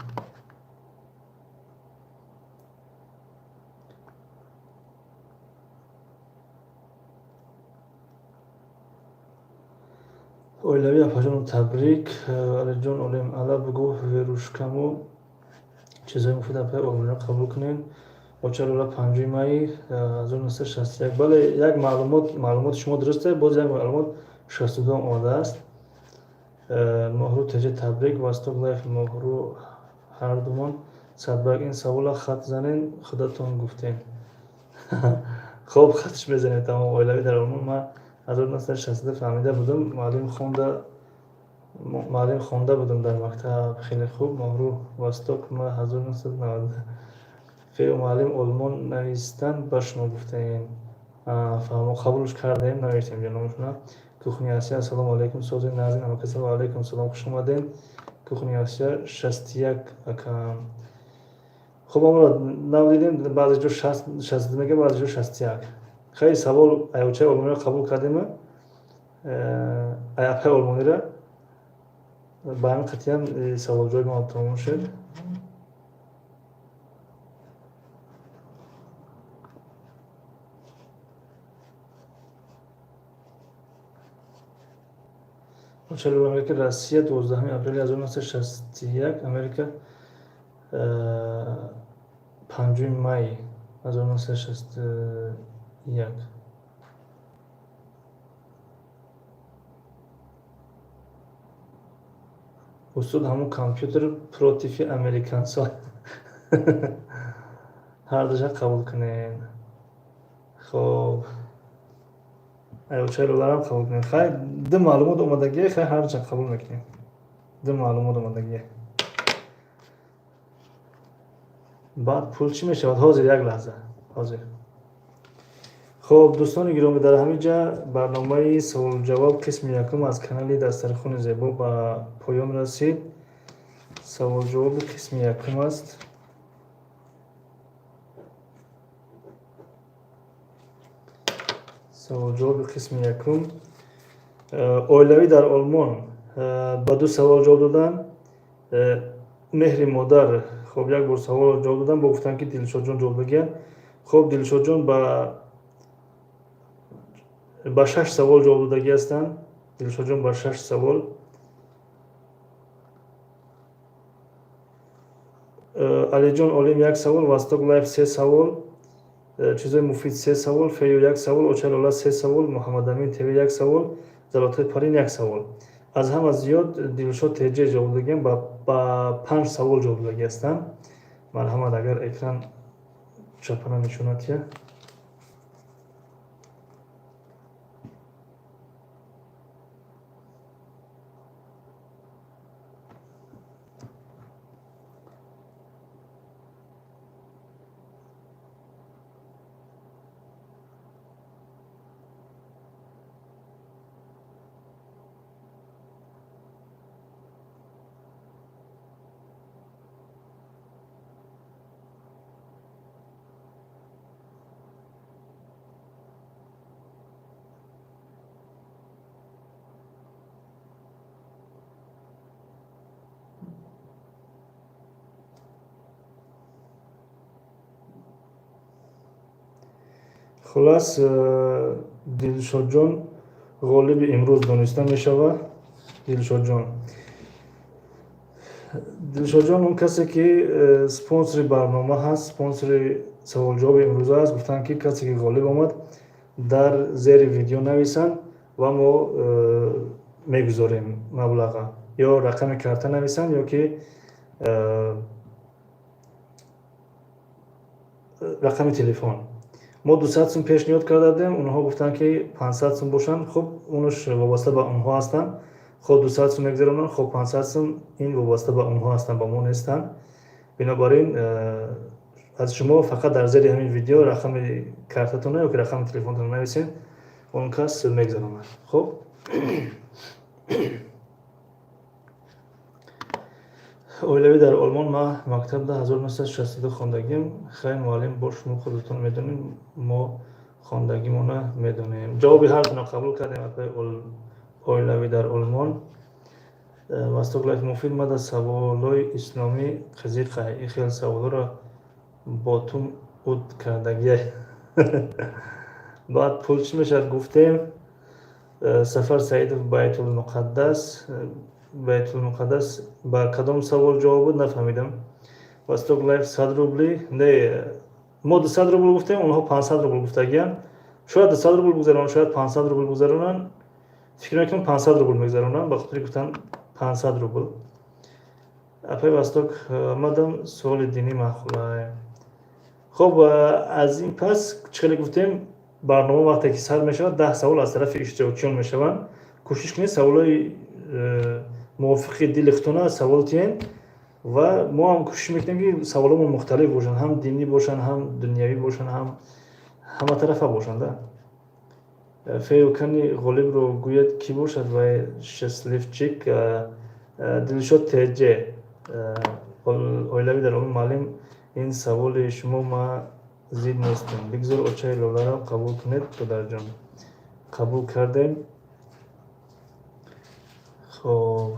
A: Оилавӣ апаҷону табрик. Алиҷон Олим, ала бугӯ верушкаму чизҳои муфид апаи олмониро қабул кунем. Оча Лола 5 майи 1961. Бале, як маълумот, маълумоти шумо дуруст аст, боз як маълумот 62 омадааст. Моҳру теҷа табрик, Восток Лайф Моҳру ҳардумон. Садбарг, ин савола хат занен, худатон гуфтем. Хоб, хатш мезанем, тамом. Оилавӣ дар Олмон ман 1962 фаҳмида будам, муаллим хонда будам дар мактаб. Хеле хуб. Моҳру Восток ма 1990. Фею муаллим Олмон навистан ба шумо гуфтаем. Фаҳмо, қабулш кардем, навиштем ҷанобшуна. Кухни Асия, ассалому алайкум, сози назин амакаса, ва алайкум салом, хуш омадем. Кухни Асия 61 акам. Хуб, амро нав дидем, баъзе ҷо 62 мега, баъзе ҷо 61. Хеле савол аёчаи олмониро қабул кардем, апаи олмониро. Ба ҳамин қатъиян саволҷои мо тамом шуд. Оча Америка, Россия 12 апрели 1961, Америка 5 май 1961. Устод, ҳамун компютер против американцо ҳардуша қабул кунем. Хоб, аёчаи Лоларам қабул кунем. Хай, ду маълумот омадагие, хай ҳардуша қабул мекунем. Ду маълумот омадагие. Баъд пул чӣ мешавад? Ҳозир, як лаҳза. Ҳозир. Хоб, дӯстони гиромӣ, дар ҳамин ҷа барномаи саволҷавоб қисми якум аз канали Дастархони Зебо ба поён расид. Саволҷавоби қисми якум аст. Саволҷавоби қисми якум. Оилавӣ дар Олмон ба ду савол ҷавоб доданд. Меҳри модар, хоб, як бор саволро ҷавоб доданд, бо гуфтанд ки Дилшодҷон ҷавоб додагиянд. Хоб, Дилшодҷон ба 6 савол ҷавоб додагӣ ҳастанд. Дилшодҷон ба 6 савол. Алиҷон Олим як савол, Восток Лайф 3 савол, чизои муфид 3 савол, Фею як савол, Оча Лола 3 савол, Муҳаммадамин ТВ як савол, Золотой Парин як савол. Аз ҳама зиёд Дилшод ТЖ ҷавоб додагианд, ба 5 савол ҷавоб додагӣ ҳастанд. Марҳамат, агар экран чапана нишонад я. Хулас, Дилшодҷон ғолиби имрӯз дониста мешавад. Дилшодҷон, Дилшодҷон, он касе ки спонсори барнома ҳаст, спонсори саволҷавоби имрӯза аст, гуфтанд, ки касе ки ғолиб омад, дар зери видео нависанд ва мо мегузорем маблаға, ё рақами карта нависанд, ё ки рақами телефон. Мо 200 сум пешниҳод карда будем, онҳо гуфтанд, ки 500 сум бошанд. Хуб, онаш вобаста ба онҳо ҳастанд. Хоб 200 сум мегузаронанд, хоб 500 сум, ин вобаста ба онҳо ҳастанд, ба мо нестанд. Бинобар ин аз шумо фақат дар зери ҳамин видео рақами картатона ё ки рақами телефонтонро нависед, он кас мегузаронад. Хуб, оилавӣ дар Олмон, ма мактабда 1962 хондагим. Хай, муаллим, бо шумо худатон медонем, мо хондагимона медонем. Ҷавоби ҳартона қабул кардем. Апаи оилавӣ дар Олмон, Восток Лайф муфид мада, саволои исломӣ қизиқай, ин хел саволоро бо тум уд кардагия. Баъд пул чӣ мешавад, гуфтем. Сафар Саидов, Байтулмуқаддас, Байтулмуқаддас ба кадом савол ҷавоб буд, нафаҳмидам. Восток Лайф, 100 рубли не, мо 200 рубл гуфтем, онҳо 500 рубл гуфтагиянд. Шояд 200 рубл гузаронанд, шояд 500 рубл гузаронанд. Фикр мекунам, 500 рубл мегузаронанд, ба хотири гуфтан 500 рубл. Апаи Восток, мадам суоли динӣ маъқулай. Хуб, аз ин пас, чӣ хеле гуфтем, барнома вақте ки сар мешавад, 10 савол аз тарафи иштирокчиён мешаванд. Кӯшиш кунед, саволҳои мувофиқи дили худтона савол тиҳен, ва мо ҳам кӯшиш мекунем, ки саволҳомон мухталиф бошанд, ҳам динӣ бошанд, ҳам дунявӣ бошанд, ҳам ҳаматарафа бошанд. Фею, кани ғолибро гӯяд, кӣ бошад вай счастливчик? Дилшод Теҷе. Оилавӣ дар Олмон, муаллим, ин саволи шумо ма зид нестем, бигзор очаи Лоларо қабул кунед. Додарҷон, қабул кардем. Хоб,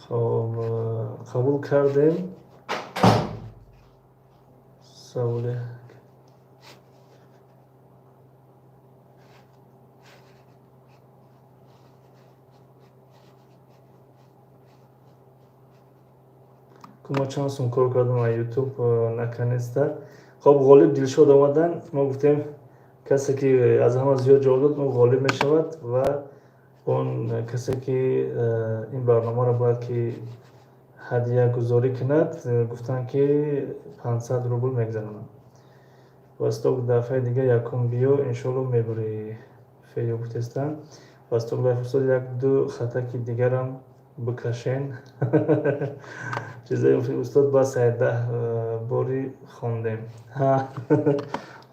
A: хоб, қабул кардем саволи. Ма чанд сум кор кардам аз Ютуб, наконец-то. Хоб, ғолиб Дилшод омадан. Мо гуфтем, касе ки аз ҳама зиёд ҷавоб дод, он ғолиб мешавад, ва он касе ки ин барномаро бояд ки ҳадиягузорӣ кунад, гуфтанд, ки 500 рубл мегузаронанд. Восток, дафъаи дига якум биё, иншоалло мебурӣ, феё гуфтестанд. Восток Лайф, устод, як ду хатаки дигарам бикашен. Чизаи устод, бас, 10 бори хондем.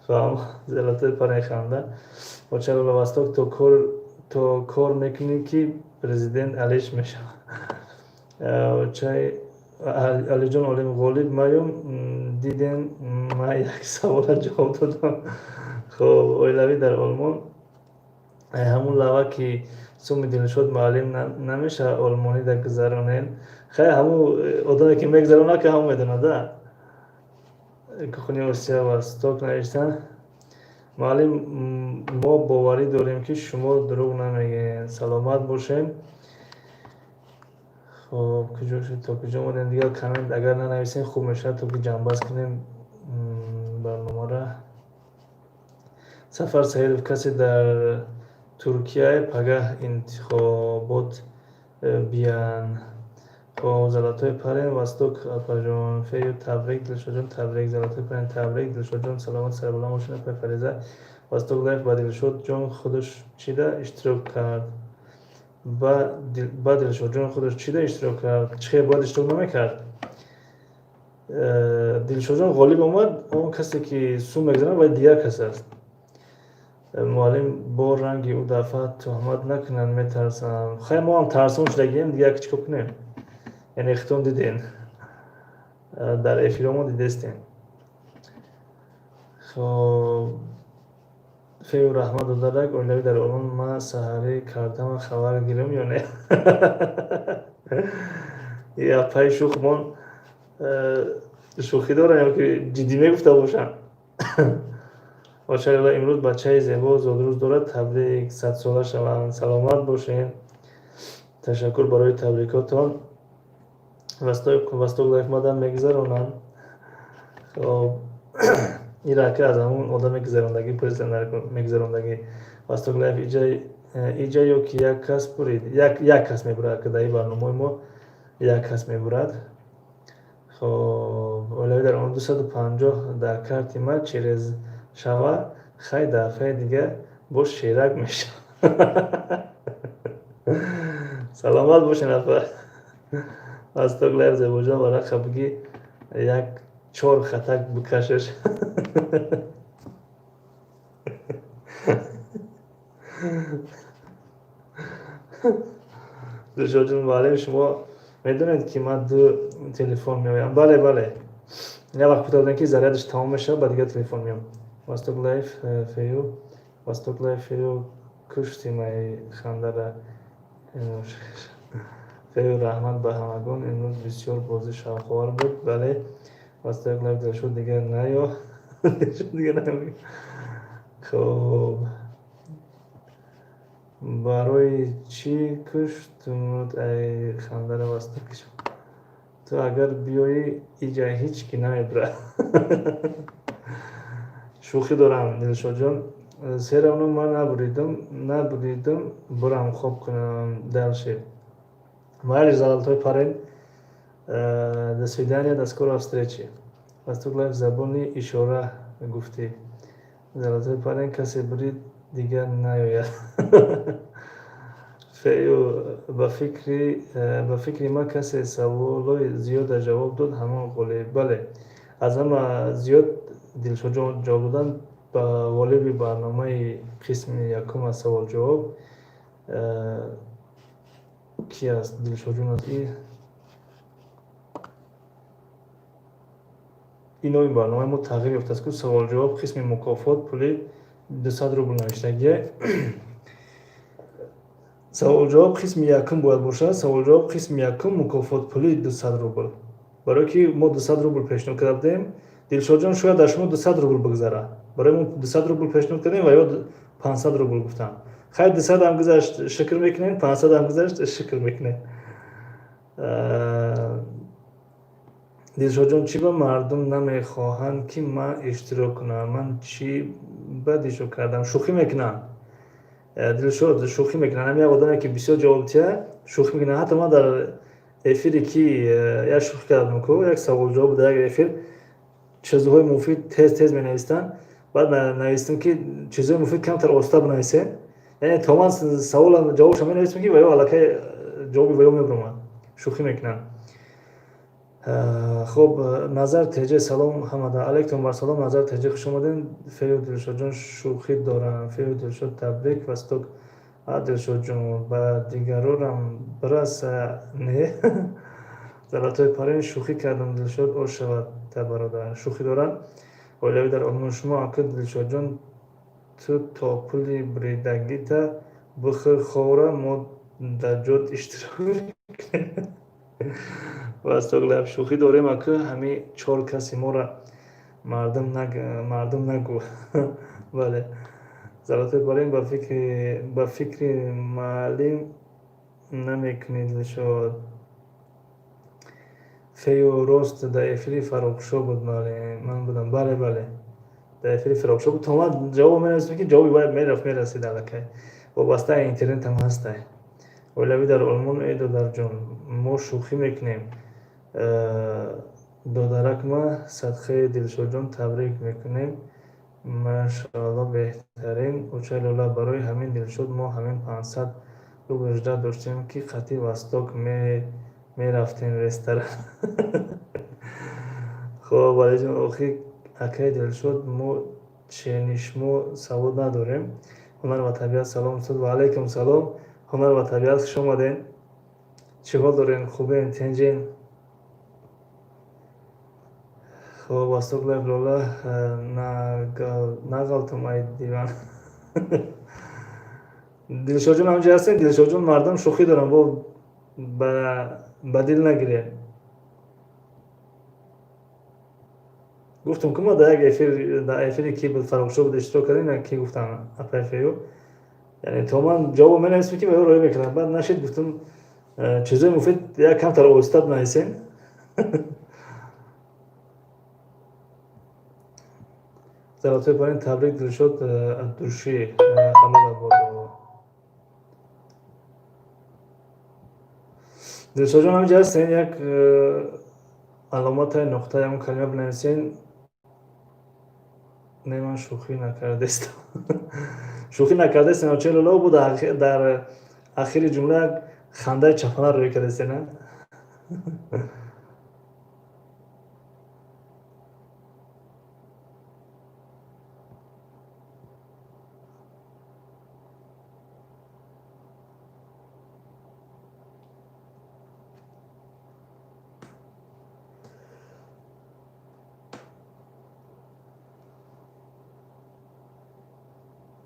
A: Фаҳм, золотой параи ханда. Очалола Восток, то кор мекунӣ, ки президент алиш мешавад. Очаи Алиҷон Олим, ғолиб маём, дидем, ма як савола ҷавоб додам. Хоб, оилавӣ дар Олмон, ҳамун лава ки суми Дилшод муаллим намешавад, олмонида гузаронен. Хай, ҳамун одаме ки мегузаронад, ки ҳамон медонада. Кухни Осия, Восток навиштан: муаллим, мо боварӣ дорем, ки шумо дурӯғ намегӯед. Саломат бошем. Хоб, куҷо шуд, то куҷо омадем? Дигар коммент агар нанависем, хуб мешавад, то ки ҷамъбаст кунем барномаро. Сафар Саидов, касе дар Туркия, пагаҳ интихобот биян. Хоб, золотой парен, Восток, апаҷон Фею, табрик. Дилшодҷон, табрик. Золотой парен, табрик. Дилшодҷон, саломат, сарбаланд бошед. Апай Фариза, Восток Лайф, ба Дилшодҷон худаш чида иштирок кард? Ба Дилшодҷон худаш чида иштирок кард? Чӣ хел бояд иштирок намекард? Дилшодҷон ғолиб омад, он касе ки сум мегузарад, вай дигар кас аст. Муаллим, бо ранги ӯ дафъа туҳмат накунанд, метарсам. Хай, мо ҳам тарсон шудагием, дигар чӣ кор кунем? Яъне хитон диден. Дар эфиромо дидестем. Хоб, фею раҳмат, додарак. Оилавӣ дар Олмон, ма саҳарӣ кардама, хабар гирем ё не? Апаи шӯхмон шӯхӣ дорам ё ки ҷиддӣ мегуфта бошам? Очалила имрӯз бачаи зебо зодрӯз дорад, табрик, 100-сола шаванд, саломат бошед. Ташаккур барои табрикотон. Восток Лайф мадам мегузаронанд. Хоб, ин рака аз ҳамон одаме гузарондагӣ, мегузарондагӣ. Восток Лайф иҷа ё ки як кас бурид? Як кас мебурад, ки дар ин барномаи мо як кас мебурад. Хоб, оилавӣ дар он 250 дар карти ма через шава, хай, дафъаи дига боз шерак мешавад. Саломат бошед, апа. Восток Лайф, Зебоҷон, варақа бигӣ, як чор хатак бикашеш. Дилшодҷон, муаллим, шумо медонед, ки ман ду телефон меоям? Бале, бале, як вақт гуфта будем, ки зарядаш тамом мешавад, ба дигар телефон меоям. Восток Лайф фею, Восток Лайф фею, кушти май хандара. Фею раҳмат ба ҳамагон, имрӯз бисёр бозӣ шавқовар буд. Бале. Восток Лайф, Дилшод дигар наё, дигар наё. Хоб, барои чӣ куштумуд ай хандара Восток? Ту агар биёӣ, иҷа ҳеҷ ки намебурад. Шӯхӣ дорам, Дилшодҷон. Все равно ман набуридам, набуридам, бурам хоб кунам дальше. Майли, золотой парень, до свидания, до скорой встречи. Восток Лайф, забони ишора гуфтӣ. Золотой парень, касе бурид, дигар наёяд. Фею, ба фикри ман, касе саволои зиёда ҷавоб дод, ҳамон ғолиб. Бале, аз ҳама зиёд Дилшодҷон ҷавоб додан, ба ғолиби барномаи қисми якум аз саволҷавоб ки аст? Дилшодҷон аст. Ин номи барномаи мо тағйир ёфтааст ку, саволҷавоб қисми мукофот пули 200 рубл навиштагия. Саволҷавоб қисми якум бояд бошад, саволҷавоб қисми якум, мукофот пули 200 рубл, барое ки мо 200 рубл пешниҳод карда будем. Дилшодҷон, шояд дар шумо 200 рубл бигзара. Барои мо 200 рубл пешниҳод кардем ва ё 500 рубл гуфтам. Хайр, 200-ам гузашт, шукр мекунем, 500-ам гузашт, шукр мекунем. Дилшодҷон, чӣ ба мардум намехоҳанд, ки ман иштирок кунам? Ман чӣ бадишо кардам? Шӯхӣ мекунам, Дилшод, шӯхӣ мекунам. Ҳам як одаме, ки бисёр ҷавоб диҳад, шӯхӣ мекунам. Ҳатто ман дар эфире ки як шӯхӣ кардам ку, як саволҷавоб дар як эфир, чизҳои муфид тез тез менавистанд, баъд навистам, ки чизҳои муфид камтар оста бинависем. Яъне то ман саволам ҷавобашо менависам, ки ва ё аллакай ҷавоби ва ё мебуромад. Шӯхӣ мекунанд. Хоб, Назар Теҷе, салом ҳамада. Алайкум вассалом, Назар Теҷе, хуш омадем. Фею, Дилшодҷон, шӯхӣ дорам. Фею, Дилшод, табрик, Восток. А, Дилшодҷон, ба дигарорам бираса, не? Золотой парень, шӯхӣ кардам, Дилшод, ош шавад та, бародар. Шӯхӣ дорам. Оилавӣ дар Олмон, шумо ака Дилшодҷон, ту то пули бридагита бихӯр, ховра, мо дар ҷот иштирок мекунем. Восток Лайф, шӯхӣ дорем, ака, ҳамин чор каси моро мардум нагӯ. Бале. Золотой парень, ба фикри маълим намекунӣ, Дилшод. Фею, рост, дар эфири Фаррухшо буд, маълим, ман будам. Бале, бале, дар эфири Фаррухшо буд. То ман ҷавоб менависам, ки ҷавоби вай мерафт, мерасид аллакай. Вобастаи интернетам ҳастай. Оилавӣ дар Олмон, эй додарҷон, мо шӯхӣ мекунем. Додаракма садқаи Дилшодҷон, табрик мекунем, машаалло, беҳтарин. Оча Лола, барои ҳамин, Дилшод, мо ҳамин 500 рубл ждать доштем, ки қати Восток мерафтем ресторан. Хоб, Валиҷон, охи акаи Дилшод, мо ченишмо савод надорем. Ҳунар ва табиат, салом, устод. Ва алайкум салом, Ҳунар ва табиат, хуш омадем. Чӣ ҳол дорем? Хубем, тинҷем? Хоб, Восток Лайф Лола, нағалтум ай диван. Дилшодҷон, ҳамҷа ҳастем? Дилшодҷон, мардум шӯхӣ дорам, бо ба дил нагирем. Гуфтум, ки мо дар як эфир, дар эфири ки буд, Фаррухшо буд, иштирок кардем, ки гуфтам апайфею, яъне то ман ҷавоб менависем, ки ба ё роӣ мекардам, баъд нашид. Гуфтум, чизои муфид як камтар оҳиста бинависем. Золотой парень, табрик, Дилшод, от души, ҳалол бод. Дилшодҷон, ҳамҷа ҳастен? Як аломата, нуқта, ягон калима бинависен. Не, ман шӯхӣ накардестам, шӯхӣ накардестем. Оча Лоло буд, дар ахири ҷумла як хандаи чапана рӯй кардестен.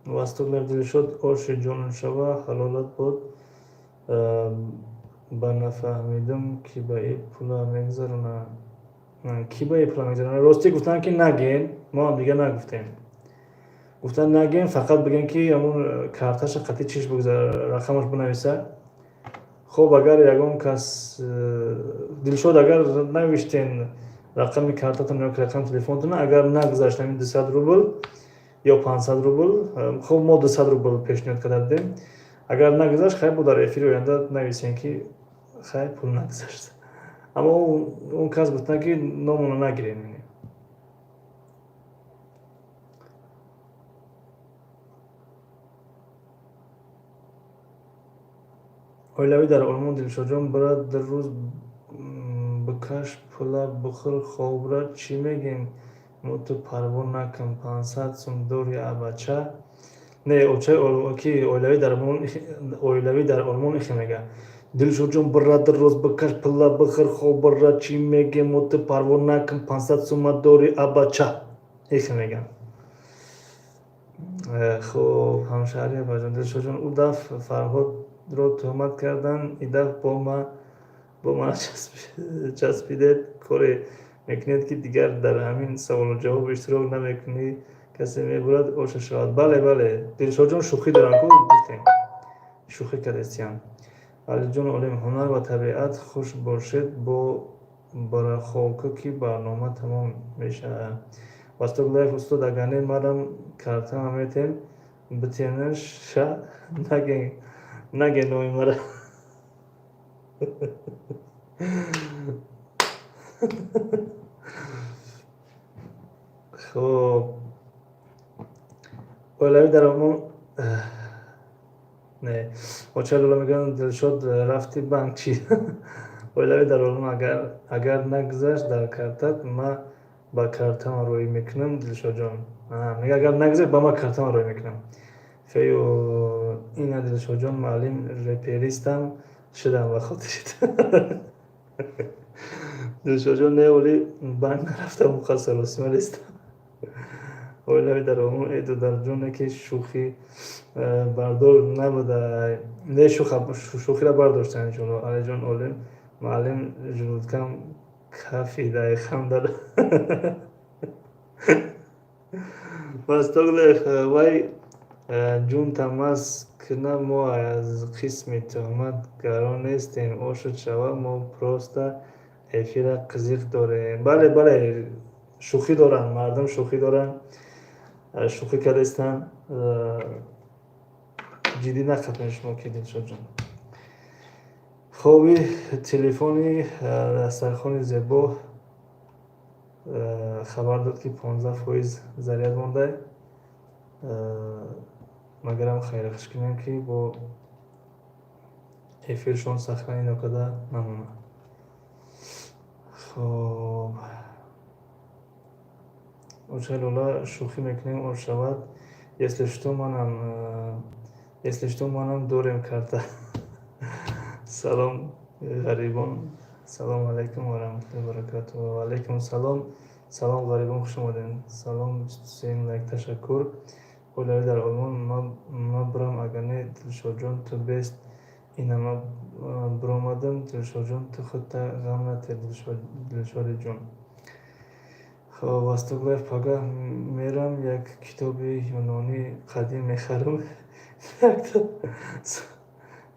A: Восток Лайф, Дилшод, оши ҷоншава, ҳалолат бод. Ба нафаҳмидам, ки ба и пула мегузарона, ки ба и пула мегузарона. Ростӣ, гуфтанд, ки наген, мо ҳам дигар нагуфтем. Гуфтанд, наген, фақат бигӯем, ки ҳамун карташа қатъи чиш бигузар, рақамаш бинависа. Хоб, агар ягон кас, Дилшод, агар навиштен рақами картатон ё рақами телефонтон, агар нагузашт ҳамин 200 рубл ё 500 рубл, хоб, мо 200 рубл пешниҳод карда будем, агар нагузашт, хайр, бо дар эфири оянда нависем, ки хайр, пул нагузашт. Аммо он кас гуфтанд, ки номонро нагирем. Оилавӣ дар Олмон, Дилшодҷон, брат, ду рӯз бикаш, пула бихӯр, хобра, чӣ мегем мо, ту парво накун, 500 сум дори, абача. Не, очаи ки оилавӣ дар Олмон ихе мега: Дилшодҷон, брат, ду рӯз бикаш, пула бихӯр, хобра, чӣ мегем мо, ту парво накун, 500 сума дори, абача. Ихе меган. Хуб, ҳамшаҳри абаҷон, Дилшодҷон, ӯ даф Фарҳодро туҳмат карданд, и даф бо мана часпидед. Коре мекунед, ки дигар дар ҳамин саволу ҷавоб иштирок намекунӣ. Касе мебурад, оша шавад. Бале, бале, Дилшодҷон, шӯхӣ дорам ку, гуфтем, шӯхӣ кардестиям. Алиҷон Олим, ҳунар ва табиат, хуш бошед. Бо барахока, ки барнома тамом мешавад. Восток Лайф, устод, агар не, марам картама метем, битенаша, наген, наген номи мара. Хуб, оилавӣ дар Олмон не, оча Лола мегӯянд, Дилшод, рафти банк чӣ? Оилавӣ дар Олмон, агар нагузашт дар картат, ма ба картама роӣ мекунам. Дилшодҷон мега, агар нагузашт, ба ма картама роӣ мекунам. Фею ина, Дилшодҷон, муаллим реперистам шудам ба хотирит. Дилшодҷон, не, оли банк нарафтам, муқассаросима нестам. Оилавӣ дар Олмон, э додарҷоне, ки шӯхӣ бардор набуда. Не, шӯхиро бардоштан, иншоалло. Алиҷон Олим, муаллим желудкам кафидай хандада. Восток Лайф, вай ҷун тамас кина, мо аз қисми туҳматгаро нестем, ошуд шава, мо просто эфира қизиқ дорем. Бале, бале, шӯхӣ доранд мардум, шӯхӣ доранд, шӯхӣ кардастанд, ҷиддӣ нақабем шумо ки. Дилшодҷон, хоби телефони дастархони зебо хабар дод, ки 15% заряд монда. Магарам хайрахш кунем, ки бо эфиршон сохранӣ накарда намонад. Хоб, оча Лола, шӯхӣ мекунем, ош шавад. Если что, манам дорем карта. Салом, ғарибон, салому алайкум ва раҳматуллоҳи ва баракатуҳ. Ва алайкум салом. Салом, ғарибон, хуш омадем. Салом, 23 лайк, ташаккур. Оилавӣ дар Олмон ма бурам, агар не, Дилшодҷон, ту бест. Ина ма буромадам, Дилшодҷон, ту худта ғам натер, Дилшодиҷон. Хоб, Восток Лайф, пагаҳ мерам, як китоби юнонии қадим мехарам.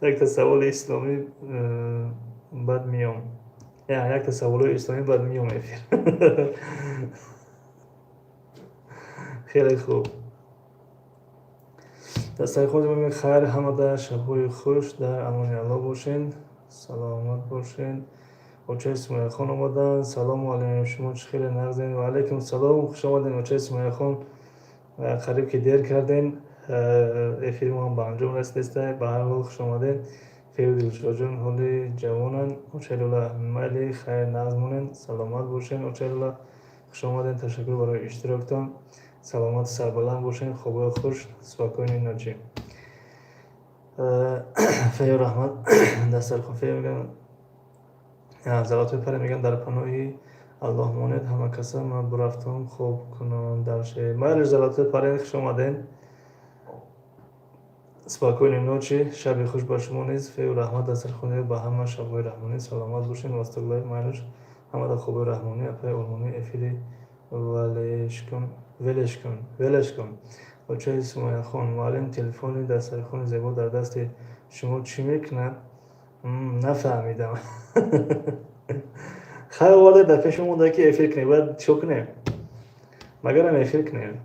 A: Якта саволи исломӣ, баъд меом. Якта саволҳои исломӣ, баъд меом эфир. Хеле хуб. Дастархони хайр, ҳамада шабҳои хуш, дар амони Аллоҳ бошен, саломат бошен. Очаи Сумайяхон омаданд. Салому алайкум, шумо чӣ хеле нағзен? Ва алайкум салом, хуш омадем, очаи Сумайяхон. Қариб ки дер кардем, эфири мо ҳам ба анҷом расидаста. Ба ҳар ҳол, хуш омадем. Фею Дилшодҷон ҳоли ҷавонанд. Очаи Лола, майли, хайр, нағз монед, саломат бошен. Очаи Лола, хуш омадем, ташаккур барои иштироктон. Саломату сарбаланд бошен, хобҳои хуш, спокойной ночи. Фею, раҳмат. Дастархон фею мегӯям, Золотой паре мегӯям, дар паноҳи Аллоҳ монед ҳама каса, ман бурафтам, хоб кунам дарше. Майли, Золотой паре, хуш омадем. Спокойной ночи, шаби хуш ба шумо низ. Фею, раҳмат, дастархони ба ҳама шабҳои раҳмонӣ, саломат бошед. Восток Лайф, ҳамада хобҳои раҳмонӣ. Апаи олмонӣ, эфири валешкун, велешкун, велешкун. Очаи Сумайяхон, муаллим, телефони дастархони зебо дар дасти шумо чӣ мекунад? Нафаҳмидам. Хайр, оварда дар пеши монда, ки эфир кунем, бояд чико кунем? Магарам эфир кунем.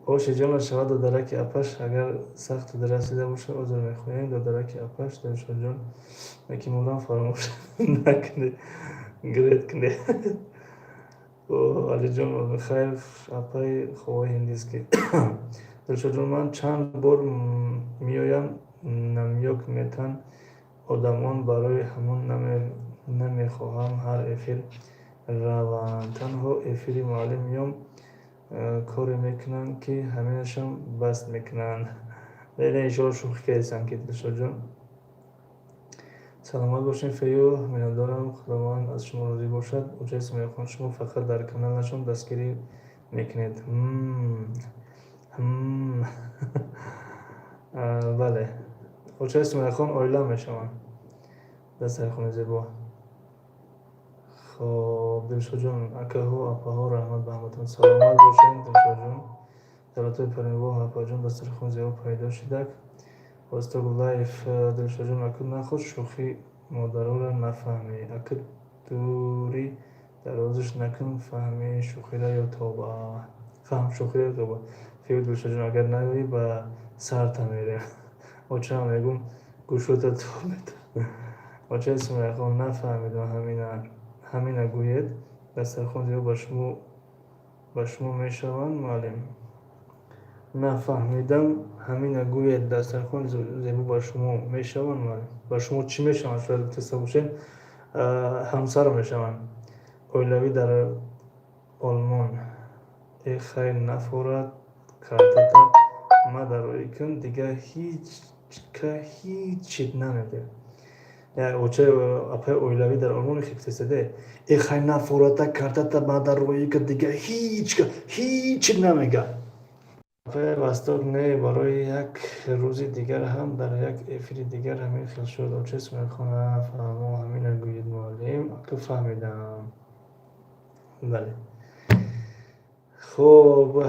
A: Оши ҷона шавад, додараки апаш, агар сахт расида бошад, узр мехоҳем, додараки апаш. Дилшодҷон, яки морам фаромӯш накунед, гирет кунед. Алиҷон, хайр, апаи ховои ҳиндиски. Дилшодҷон, ман чанд бор меоям, намёк метан одамон, барои ҳамон намехоҳам ҳар эфир раванд. Танҳо эфири муаллим меом, коре мекунанд, ки ҳаминашам баст мекунанд. Не, не, иншоалло, шӯхӣ кардистам ки, Дилшодҷон. Саломат бошед, Фею, миннатдорам, Худованд аз шумо розӣ бошад. Очаи Сумайяхон, шумо фақат дар каналашон дастгирӣ мекунед. Бале, очаи Сумайяхон оила мешаванд. Дастархони зебо. Хоб, Дилшодҷон, акаҳо, апаҳо, раҳмат ба ҳаматон, саломат бошед, Дилшодҷон. Давлатҳои паринвоҳ, апаҷон, дастархони зебо пайдо шидак. Восток Лайф, Дилшодҷон, аку нахост шӯхӣ модароро нафаҳмӣ. Аку дури дарозаш накун, фаҳми шӯхира ё тоба. Фаҳм шӯхира ё тоба. Фею Дилшодҷон, агар наёӣ, ба сарта мерем. Очаам мегум, гӯшота тоб мета. Очаи Сумайяхон, нафаҳмидам, ҳамина гӯед. Дастархон зебо ба шумо мешаванд, муаллим? Нафаҳмидам, ҳамина гӯед. Дастархони зебо ба шумо мешаванд, муаллим? Ба шумо чӣ мешаванд? Шояд гуфтаста бошед, ҳамсар мешаванд. Оилавӣ дар Олмон. Э хайр, нафорат картата мадароӣ кун, дига ҳичка ҳичит намедиҳад. Очаи апаи оилавӣ дар Олмон хифтесаде. Э хай, нафората картата мадароӣ кун, дига ҳичка ҳичит намега. Апаи Восток, не, барои як рӯзи дигар ҳам дар як эфири дигар ҳамин хел шуд. Очаи Сумайяхон, фаҳмо, ҳамина гӯед, муаллим. Аку фаҳмидам. Бале. Хоб,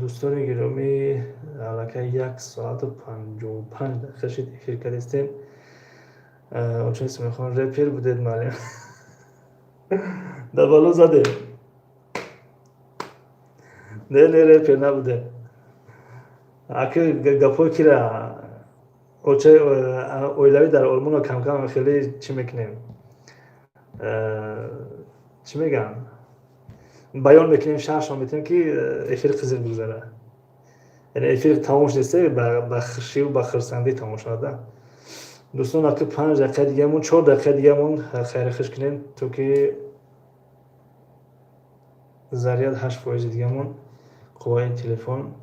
A: дӯстони гиромӣ, аллакай 1 соату 55 дақиқа шид эфир кардистем. Очаи Сумайяхон, репер будед, муаллим? Дар бало задем. Не, не, репер набудем. Аки гапҳое кира очаи оилавӣ дар Олмонро камкам хеле чӣ мекунем, чӣ мегӯям, баён мекунем, шарҳшон метавем, ки эфир қизиқ бигзара. Яъне эфир тамом шудеста, ба хушиву ба хурсандӣ тамом шавада. Дӯстон, аки 5 дақиқа дигамон, 4 дақиқа дигамон, хайру хуш кунем, то ки заряд 8 фоизи дигамон, қувваи телефон.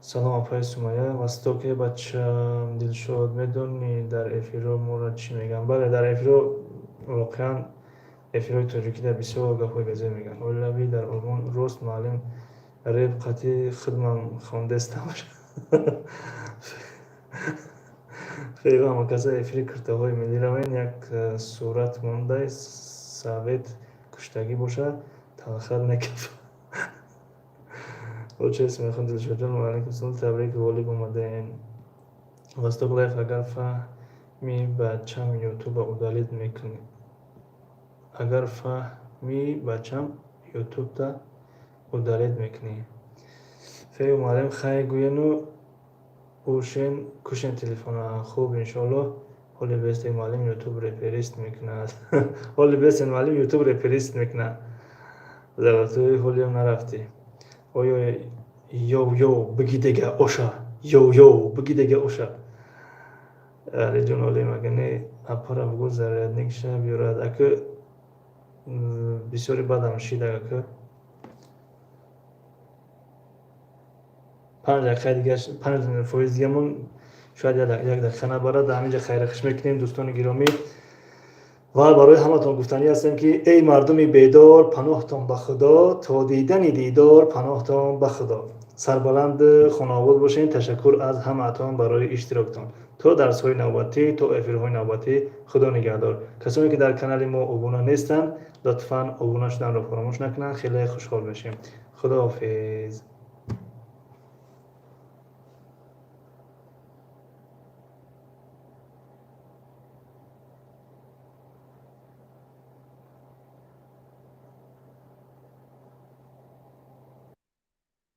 A: Салом, апаи Сумайя. Востоке, бачам Дилшод, медонӣ, дар эфирҳо моро чӣ мегӯянд? Бале, дар эфирҳо воқеан Эфирҳои тоҷикида бисёр гапҳои безеб мегӯянд. Оилавӣ дар Олмон рост, муаллим, реп қатъи худмам хондестам. Феъла ҳамакаса эфири киртаҳои миллӣ равен, як сурат мондай совет куштагӣ боша, талхат мекафад. Очес мехоҳам, Дилшодҷон, ва алайкум салом, табрик, ғолиб омадаен. Восток Лайф, агар фаҳми бачам, ютуба удалить мекунӣ. Агар фаҳми бачам, ютубта удалить мекунӣ. Фею муаллим, хай гӯену ушен кушен телефона. Хуб, иншоаллоҳ. Ҳоли бестен, муаллим, ютуб реперист мекунад. Ҳоли бестен, муаллим, ютуб реперист мекунад. Золотой ҳолиам нарафтӣ. Оё йоу йоу биги дега оша. Йоу йоу биги дега оша. Алиҷон Олим, ага не, апара бугӯ зарядникша биёрад. Ака, бисёри бадам шид, ака. 5 дақиқаи дига, 5% дигамон шояд як дақиқа набарад. Дар ҳаминҷа хайрахуш мекунем, дӯстони гиромӣ, ва барои ҳаматон гуфтанӣ ҳастем, ки эй мардуми бедор, паноҳтон ба Худо, то дидани дидор, паноҳтон ба Худо, сарбаланд, хонаобод бошед. Ташаккур аз ҳамаатон барои иштироктон. То дарсҳои навбатӣ, то эфирҳои навбатӣ, Худо нигаҳдор. Касоне ки дар канали мо обуна нестанд, лутфан обуна шуданро фаромӯш накунанд, хеле хушҳол мешем. Худоҳофиз.